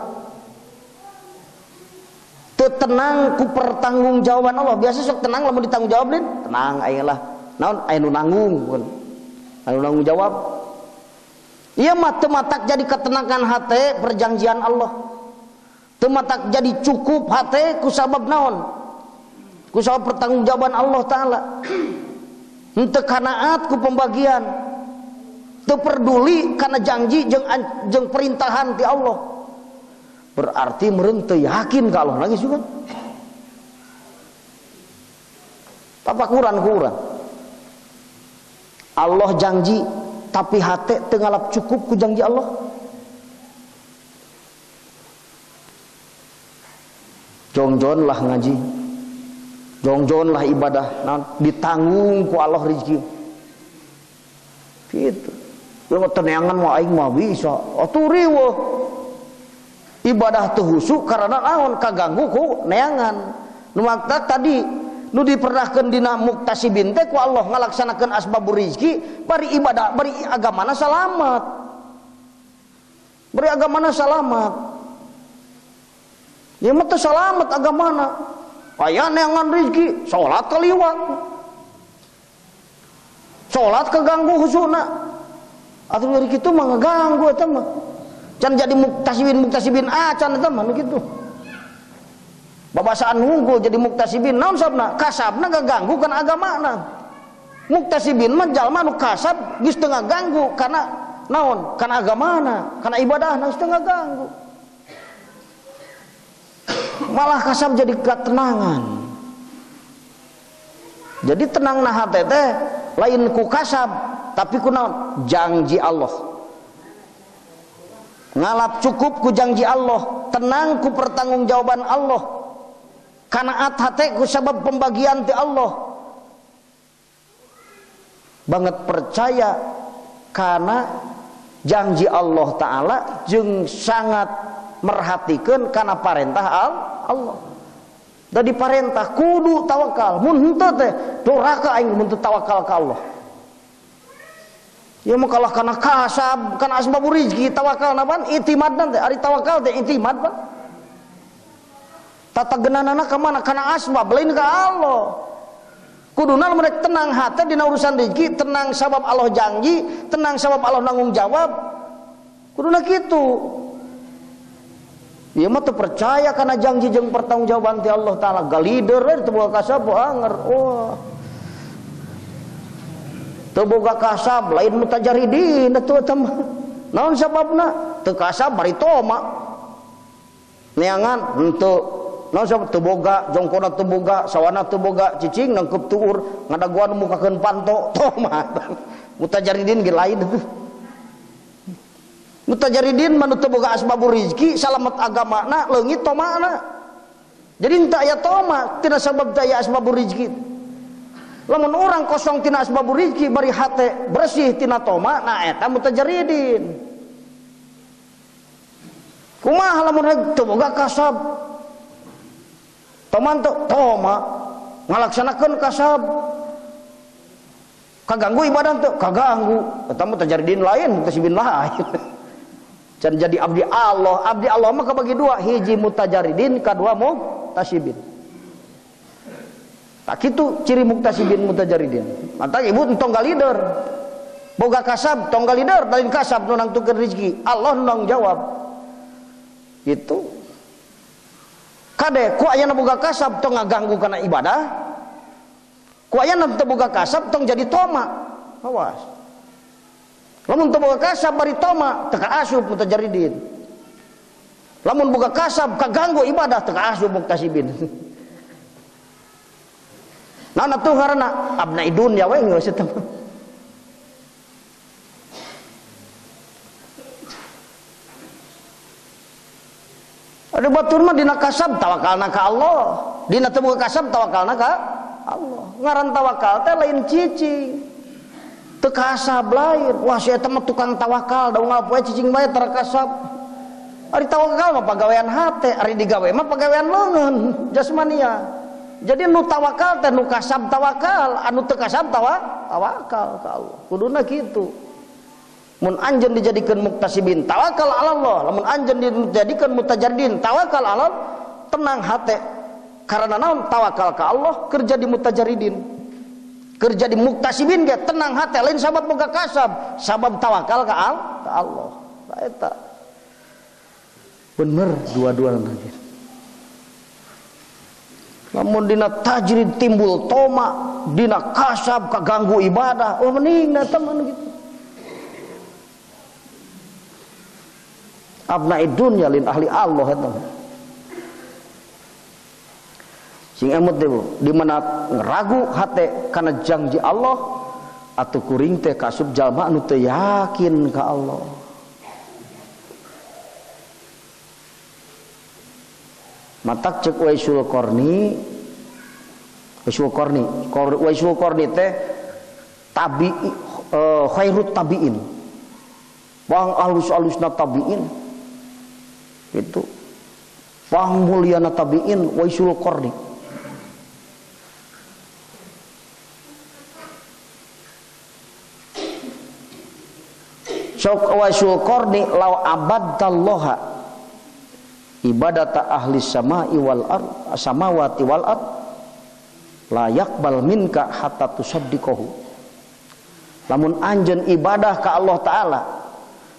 teu tenang ku pertanggungjawaban Allah. Biasa sok tenang lamun ditanggung jawab lin, tenang aing lah. Naon aya nu nanggung, anu nanggung jawab. Ieu mah teu matak jadi ketenangan hate perjanjian Allah. Teu matak jadi cukup hate ku sabab naon? Ku sabab pertanggungjawaban Allah taala. Henteu kanaat ku pembagian. Teu peduli karena janji jeung perintahan ti Allah. Berarti meureun teu yakin ka Allah lagi juga. Tapakuran ku urang. Allah janji tapi hate teu ngalap cukup ku janji Allah. Jongjon lah ngaji. Jongjon lah ibadah, nah, ditanggung ku Allah rezeki. Gitu. Lu teneangan mah aing mah bisa. Atuh riweuh. Ibadah teu husuk karena naon kaganggu ku neangan. Nu makta tadi nu dipernahkeun dina muktasibin teh ku Allah ngalaksanakeun asbabur rizki bari ibadah bari agamana salamat. Bari agamana salamat. Ieu mah teu salamat agamana. Aya neangan rizki, salat kaliwat. Salat kaganggu husuna. Atuh dari kitu mah ngaganggu eta mah. Can jadi muktasibin acan eta mah nu kitu. Babasaan unggul jadi muktasibin naon sabna? Kasabna gaganggu kana agamana. Muktasibin mah jalma nu kasab geus teu ngaganggu kana naon? Kana agamana, kana ibadahna geus teu ngaganggu. Malah kasab jadi ketenangan. Jadi tenang nah hate teh lain ku kasab, tapi kunaon janji Allah. Ngalap cukup ku janji Allah, tenang ku pertanggungjawaban Allah. Kanaat hate ku sabab pembagian ti Allah. Banget percaya karena janji Allah Ta'ala jeung sangat merhatikeun kana parentah Allah. Dari parentah kudu tawakal, mun henteu teh doraka aing mun teu tawakal ka Allah. Ya mun kalah kana kasab, kana asbabur rizki tawakal napan itimadna teh, ari tawakal teh itimad pan. Tatagenanana ka mana? Kana asbab lain ka Allah. Kuduna mereka tenang hati dina urusan rezeki, tenang sabab Allah janji, tenang sabab Allah nanggung jawab. Kuduna kitu. Ieu mah teu percaya kana janji jeung pertanggungjawaban ti Allah Taala. Galider we teu boga kasab anger. Wah. Teu boga kasab lain mutajaridin atuh eta mah. Naon sababna? Teu kasab bari toma. Neangan henteu. Naon sabab teu boga, jongkona teu boga, sawana teu boga, cicing nangkep tuur, ngadaguan mukakeun panto, toma. Mutajaridin ge lain atuh. Mutajaridin mah nu teu boga asbabur rizki, salamet agamana, leungit tomana. Jadi henteu aya toma tina sabab teu aya asbabur rizki. Lamun urang kosong tina asbabur rizki bari hate bersih tina toma, nah eta mutajaridin. Kumaha lamun rek teu boga kasab? Toma teu toma ngalaksanakeun kasab. Kaganggu ibadah teu? Kaganggu. Eta mutajaridin lain, mutasibin lain. Can jadi abdi Allah, abdi Allah mah kabagi dua, hiji mutajaridin, kadua muktasibin. Tak kitu ciri muktasibin mutajaridin. Mantap ibu tong galider. Boga kasab tong galider, lain kasab nu nangtukeun rezeki, Allah nu nanggung jawab. Gitu. Kade ku ayana boga kasab tong ngaganggu kana ibadah. Ku ayana teu boga kasab tong jadi toma. Awas. Lamun teu boga kasab bari toma teu kaasup mutajaridin. Lamun boga kasab kaganggu ibadah teu kaasup muktasibin. Naon atuh ngaranna abna dunya we geus eta mah. Ada batur mah dina kasab tawakalna ka Allah, dina teu boga kasab tawakalna ka Allah. Ngaran tawakal teh lain cicing. Teu kasab lain. Wah si eta mah tukang tawakal, da unggal poe cicing bae tara kasab. Ari tawakal mah pagawean hate, ari digawe mah pagawean leungeun jasmania. Jadi nu tawakal teh nu kasab tawakal, anu teu kasab tawakal ka Allah. Kuduna kitu. Mun anjeun dijadikeun muktasibin tawakal ala Allah, lamun anjeun dijadikeun mutajaridin tawakal ala Allah, tenang hate. Karena naon tawakal ka Allah kerja di mutajaridin. Kerja di muktasibin ge tenang hate lain sabab boga kasab, sabab tawakal ka Allah. Eta. Bener dua-dua nanti. Lamun dina tajrid timbul toma, dina kasab kaganggu ibadah, oh mending eta mah gitu. Abna dunya lin ahli Allah eta. Sing emut deh bu, di mana ragu hate karena janji Allah atau kuring teh kasup jalma anu teu yakin ka Allah. Matak cek Waisul Qarni, Waisul Qarni, Waisul Qarni teh tabi khairut tabiin. Bang alus-alusna tabiin. Itu. Bang mulyana tabiin Waisul Qarni. Sok Waisul Qarni law abadallaha ibadata ahli samai wal ard samawati wal ard la yaqbal minka hatta tusaddiqahu. Lamun anjeun ibadah ka Allah Taala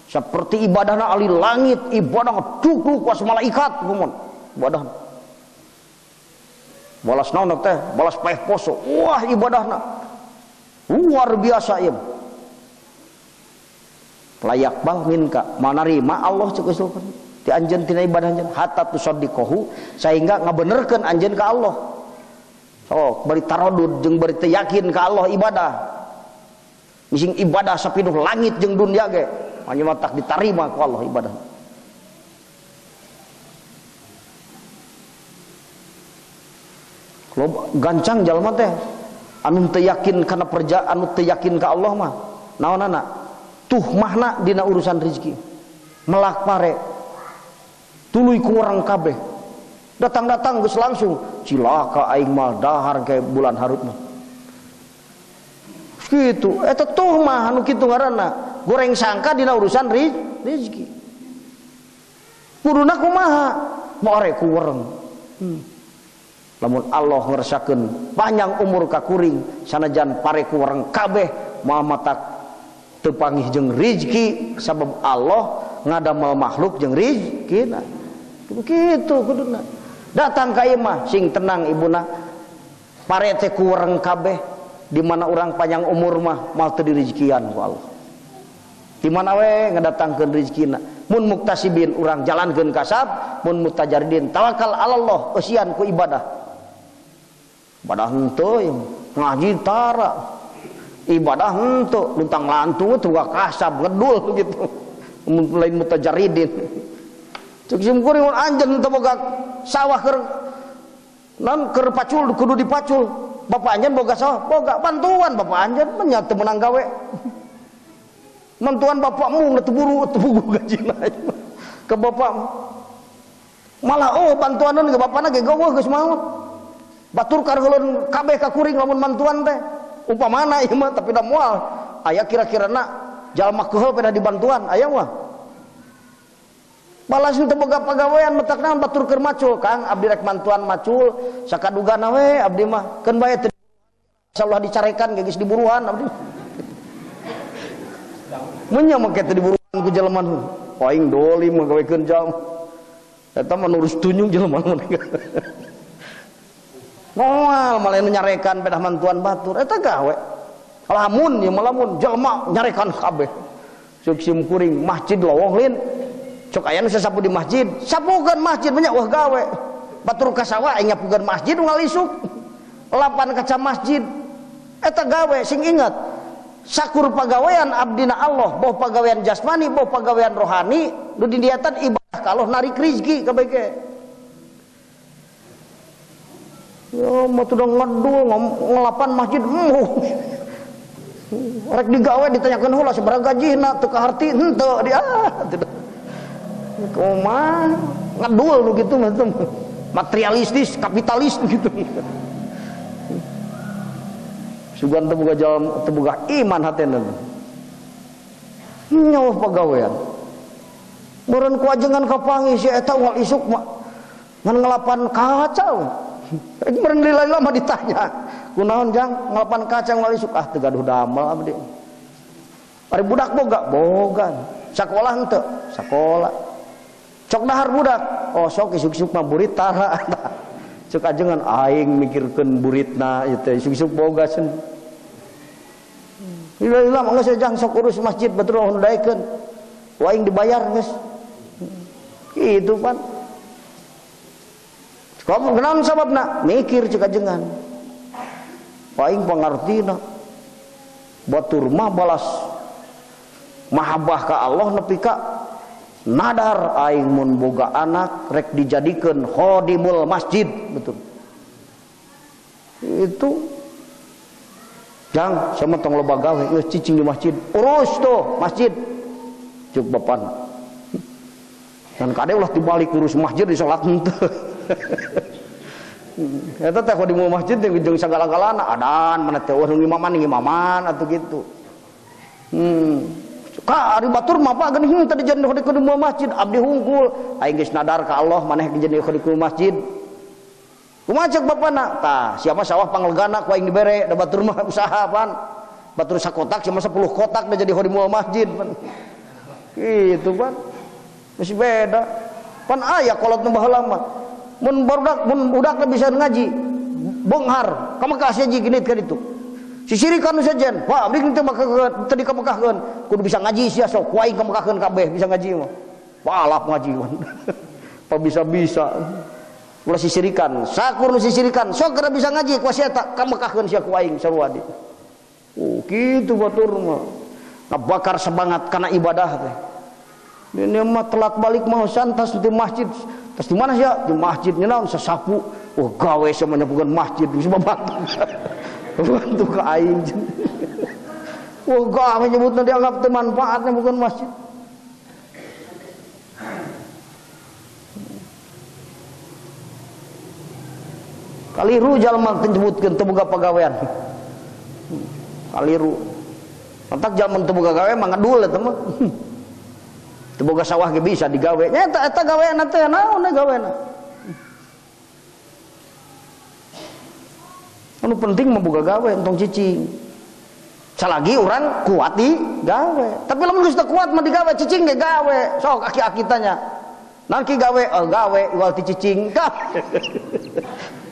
seperti ibadahna ahli langit, ibadah duk-duk was malaikat kumun ibadah. Balas naon teh? Balas paeh poso. Wah ibadahna luar biasa ieu. Layak bal minka manarima Allah cek Waisul Qarni ti anjeun tina ibadah anjeun hatta tusaddiqahu sehingga ngabenerkeun anjeun ka Allah. Sok bari taradud jeung bari teu yakin ka Allah ibadah. Mising ibadah sapinuh langit jeung dunia ge anjeun mah tak ditarima ku Allah ibadah. Loba gancang jalma teh anu teu yakin kana perja anu teu yakin ka Allah mah naonana tuhmahna dina urusan rezeki melak pare tuluy ku urang kabeh datang-datang geus langsung cilaka aing mah dahar ke bulan harut mah kitu eta tuhmah anu kitu ngaranna goreng sangka dina urusan rezeki kuduna kumaha pare ku urang. Lamun Allah ngersakeun panjang umur ka kuring sanajan pare ku urang kabeh moal matak teu pangih jeung rezeki sabab Allah ngadamel makhluk jeung rezekina. Kitu kuduna. Datang ka imah sing tenang ibuna. Pare teh ku urang kabeh di mana urang panjang umur mah moal teu direzekian ku Allah. Di mana we ngadatangkeun rezekina. Mun muktasibin urang jalankeun kasab, mun mutajaridin tawakal alallah eusian ku ibadah. Ibadah henteu ngaji tara. Ibadah henteu luntang lantung teu kasab ngedul gitu. Mun lain mutajaridin. Cek sim kuring mun anjeun teu boga sawah keur non keur pacul kudu dipacul. Bapak anjeun boga sawah, boga bantuan bapak anjeun nya teu meunang gawe. Mantuan bapakmu teu buru teu bugu gajina ke bapak. Malah oh bantuaneun ke bapana ge geuweuh geus maot. Batur kareuleun kabeh ka kuring lamun mantuan teh. Umpamana ieu mah tapi da moal aya kira-kirana jalma keuheul pada dibantuan aya mah. Balas teu boga pagawean metak naon batur keur macul Kang abdi rek mantuan macul sakadugana we abdi mah keun bae teu insyaallah dicarekan ge geus diburuhan abdi. Mun nya make teu diburuhan ku jelema aing dolim ngagawekeun jam. Eta mah nurus tunyung jelema mun. Moal malah nu nyarekan pedah mantuan batur eta gawe. Lamun ieu mah lamun jelema nyarekan kabeh. Ceuk sim kuring masjid lowong lin. Cok aya nu sasapu di masjid, sapukeun masjid banyak wah gawe. Batur ka sawah aing nyapukeun masjid ngalisuk. Lapan kaca masjid. Eta gawe sing ingat. Sakur pagawean abdina Allah, boh pagawean jasmani, boh pagawean rohani, nu dindiatan ibadah ka Allah narik rezeki kabeh ge. Yo mah tuh ngedul ngelapan masjid embuh. Rek digawe ditanyakeun heula sabaraha gajina teu kaharti henteu dia. Kumaha ngedul nu kitu mah materialistis, kapitalis gitu. Sugan teu boga jalan teu boga iman hatena. Nyawa pagawean. Meureun ku ajengan kapanggih si eta unggal isuk mah ngan ngelapan kaca. Rek meureun lila-lila mah ditanya. Kunaon jang ngelapan kaca unggal isuk ah teu gaduh damel abdi. Ari budak boga? Boga. Sakola henteu? Sakola. Cok dahar budak, oh sok isuk-isuk mah burit tara. Cek ajengan aing mikirkeun buritna ieu teh isuk-isuk boga cenah. Lila-lila mah geus jang sok urus masjid batur nu daekeun. Ku aing dibayar geus. Kitu pan. Kamu kunaon sababna? Mikir cek ajengan. Aing pangartina. Batur mah balas mahabbah ka Allah nepi ka nadar aing mun boga anak rek dijadikeun khodimul masjid betul. Itu jang sama tong loba gawe geus cicing di masjid urus tuh masjid ceuk bapana dan kade ulah dibalik urus masjid di salat henteu. Eta teh khodimul masjid jeung sagala-galana adan mana teh eueuh ngimaman ngimaman atuh kitu. Ka ari batur mah pak geuning tadi jadi khodimul masjid abdi hungkul aing geus nadar ka Allah maneh jadi khodimul masjid. Kumaha ceuk bapana? Tah siapa sawah panglegana ku aing dibere da batur mah usaha pan. Batur sakotak sia mah 10 kotak da jadi khodimul masjid pan. Kitu pan. Masih beda. Pan aya kolot nu baheula mah. Mun barudak mun budak bisa ngaji beunghar ka Mekah sia genit ka ditu. Sisirikan nu sejen, wah abdi teu teu dikamekahkeun, kudu bisa ngaji sia sok, ku aing kamekahkeun kabeh bisa ngaji mah. Balap ngaji mah. Pa bisa-bisa. Ulah sisirikan, sakur nu sisirikan, sok geura bisa ngaji ku sia tak kamekahkeun sia ku aing sarua di. Oh kitu batur mah. Ngabakar semangat kana ibadah teh. Ini mah telat balik mah santas di masjid. Tas di mana ya? Di masjid naon sasapu. Oh gawe sama nyapukeun masjid geus babantu. Bantu ka aing. Wah gawe nyebutna dianggap teu manfaat nyapukeun masjid. Kaliru jalma teu nyebutkeun teu boga pagawean. Kaliru. Mantak jalma teu boga gawe mah ngedul eta mah. Teu boga sawah ge bisa digawe. Nya eta eta gaweana teh naon gaweana. Anu penting mah boga gawe entong cicing. Salagi urang kuat di gawe. Tapi lamun geus teu kuat mah digawe cicing ge gawe. Sok aki-aki tanya. Naon ki gawe? Oh gawe ual ti cicing.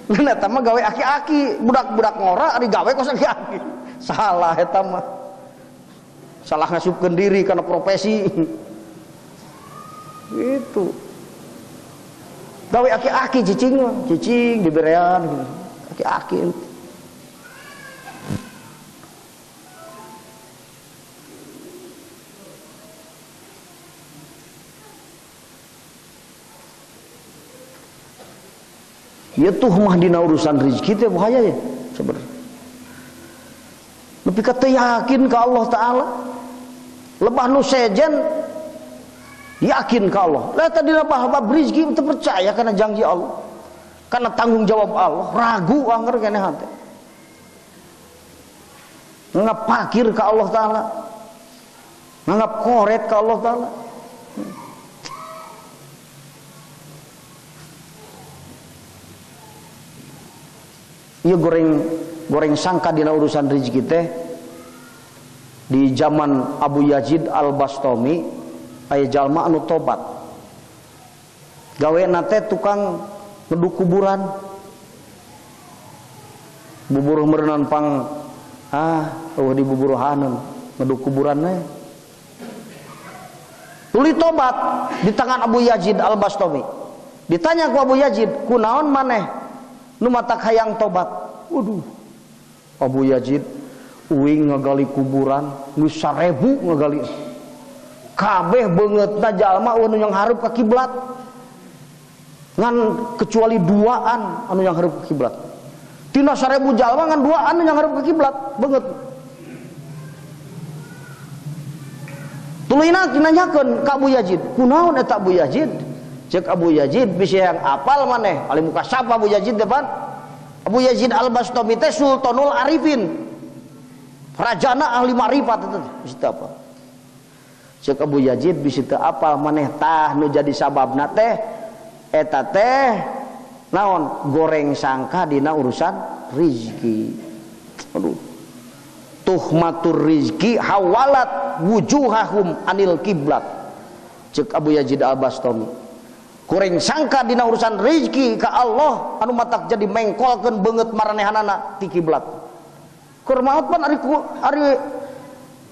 Nah eta mah gawe aki-aki, budak-budak ngora ari gawe kos aki-aki. Salah eta mah. Salah ngasupkeun diri kana profesi. Itu. Gawe aki-aki cicing mah, cicing diberean gitu. Aki-aki. Ya tuh mah dina urusan rezeki teh bahaya ya sebenarnya. Lebih kata yakin ke Allah Ta'ala. Lebah nu sejen yakin ke Allah. Lah tadi lebah bab rezeki teu percaya karena janji Allah. Karena tanggung jawab Allah, ragu angger keneh hate. Nganggap pakir ke Allah Ta'ala. Nganggap koret ke Allah Ta'ala. Ieu goreng sangka dina urusan rezeki teh di zaman Abu Yazid Al-Bastami aya jalma anu tobat. Gawena teh tukang ngeduk kuburan. Buburuh meureunnan pang eueuh di buburuhaneun ngeduk kuburan we. Tuluy tobat di tangan Abu Yazid Al-Bastami. Ditanya ku Abu Yazid, "Kunaon maneh nu matak hayang tobat?" Waduh, Abu Yazid uing ngagali kuburan geus 1000 ngagali. Kabeh beungeutna jalma anu yang hareup ka kiblat. Ngan kecuali duaan anu yang hareup ka kiblat. Tina 1000 jalma ngan duaan anu yang hareup ka kiblat beungeut. Tuluyna nanyakeun ka Abu Yazid, "Kunaon eta Abu Yazid?" Cek Abu Yazid bisa yang apal maneh, paling muka sapa Abu Yazid depan. Abu Yazid Al-Bastami teh Sultanul Arifin. Rajana ahli ma'rifat itu bisa apa? Cek Abu Yazid bisa teu apal maneh tah nu jadi sababna teh eta teh naon goreng sangka dina urusan rizki. Aduh. Tuhmatur rizki hawalat wujuhahum anil kiblat. Cek Abu Yazid Al-Bastami. Goreng sangka dina urusan rezeki ka Allah anu matak jadi mengkolkeun beungeut maranehanana ti kiblat. Keur maot pan ari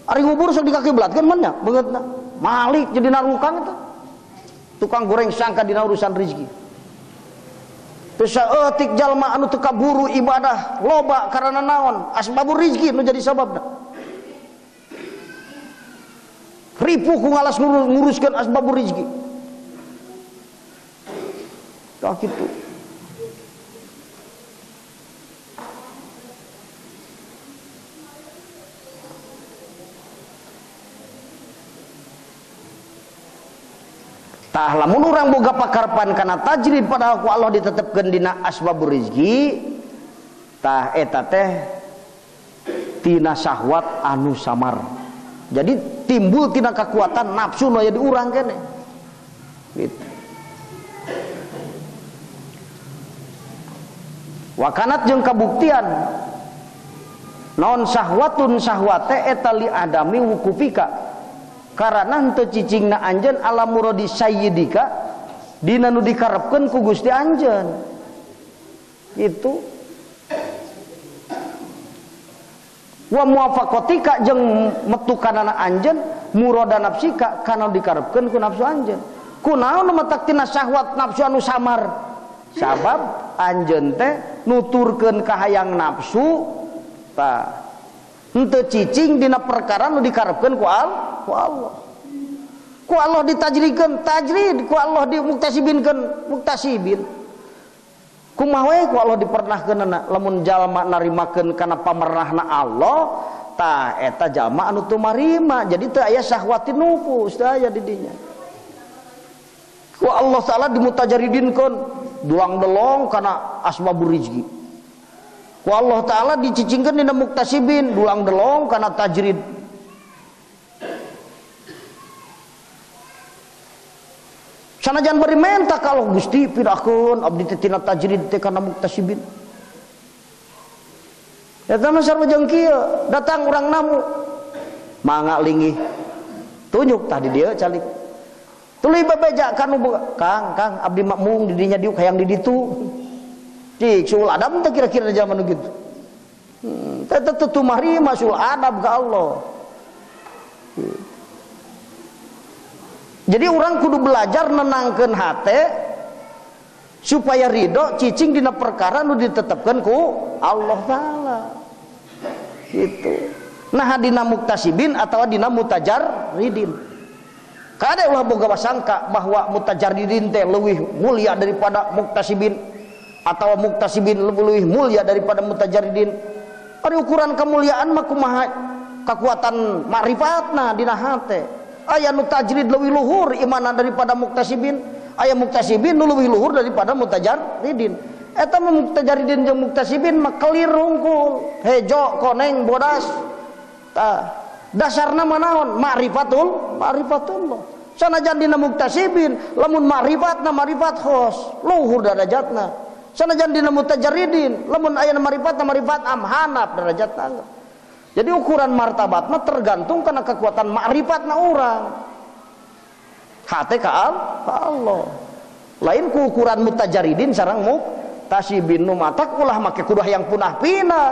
ari ngubur sok dikakiblatkeun mah nya beungeutna. Malik jadi narukang eta. Tukang goreng sangka dina urusan rezeki. Teu saeutik jalma anu teu kaburu ibadah loba karena naon? Asbabur rezeki nu jadi sababna. Ripuh ku ngalas nguruskeun asbabur rezeki. Tah kitu. Tah lamun urang boga pakarpan kana tajrid padahal ku Allah ditetepkeun dina asbabur rezeki, tah eta teh tina syahwat anu samar. Jadi timbul tina kekuatan nafsu nu aya di urang keneh. Gitu. Wakanat jeung kabuktian naon syahwatun syahwate eta li adami wukufika karana henteu cicingna anjeun ala muradi sayyidika dina nu dikarepkeun ku Gusti anjeun. Gitu. Wa muwafaqatika jeung metukanana anjeun murada nafsika kana dikarepkeun ku nafsu anjeun. Kunaon nu matak tina syahwat nafsu anu samar? Sabab anjeun teh nuturkeun kahayang nafsu tah Henteu cicing dina perkara nu dikarepkeun ku Allah. Ku Allah ditajridkeun tajrid, ku Allah dimuktasibinkeun muktasibin. Kumaha we ku Allah dipernahkeunana lamun jalma narimakeun kana pamarnahna Allah, tah eta jalma anu teu marima. Jadi teu aya syahwatin nufus, teu aya di dinya. Ku Allah Ta'ala dimutajaridinkeun dulang delong kana asbabur rizki. Ku Allah Ta'ala dicicingkeun dina muktasibin dulang delong kana tajrid. Sanajan bari menta kalau Gusti pindahkeun abdi teh tina tajrid teh kana muktasibin. Eta mah sarua jeung kieu, datang urang namu mangga linggih tunjuk tah di dieu calik. Tuluy bebeja kanu Kang, Kang abdi makmung di dinya diuk hayang di ditu. Cik sul adab teh kira-kira zaman nu kitu. Teh teu tumari masul adab ka Allah. Jadi orang kudu belajar nenangkeun hate supaya ridho cicing dina perkara nu ditetepkeun ku Allah Taala. Gitu. Nah dina muktasibin atawa dina mutajarridin. Kade ulah boga wasangka bahwa mutajarridin teh leuwih mulia daripada muktasibin atau muktasibin leuwih mulia daripada mutajarridin. Ari ukuran kemuliaan mah kumaha kekuatan makrifatna dina hate. Aya nu tajrid leuwih luhur imanna daripada muktasibin, aya muktasibin nu leuwih luhur daripada mutajarridin. Eta mah mutajarridin jeung muktasibin mah kelir rungkul, hejo, koneng, bodas. Tah dasarna mah naon? Ma'rifatul, ma'rifatullah. Sanajan dina muktasibin, lamun ma'rifatna ma'rifat khos, luhur darajatna. Sanajan dina mutajarridin, lamun aya ma'rifatna ma'rifat am hanap darajatna. Jadi ukuran martabat mah tergantung karena kekuatan ma'rifatna urang. Hate ka Allah. Lain ku ukuran mutajarridin sareng muktasibin nu matak ulah make kudu hayang punah pinah.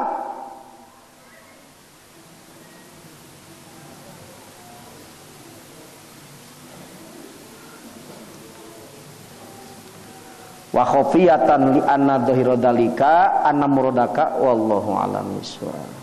Wa khafiyatan li anna dhahira dalika anna muradaka wallahu a'lam bissawab.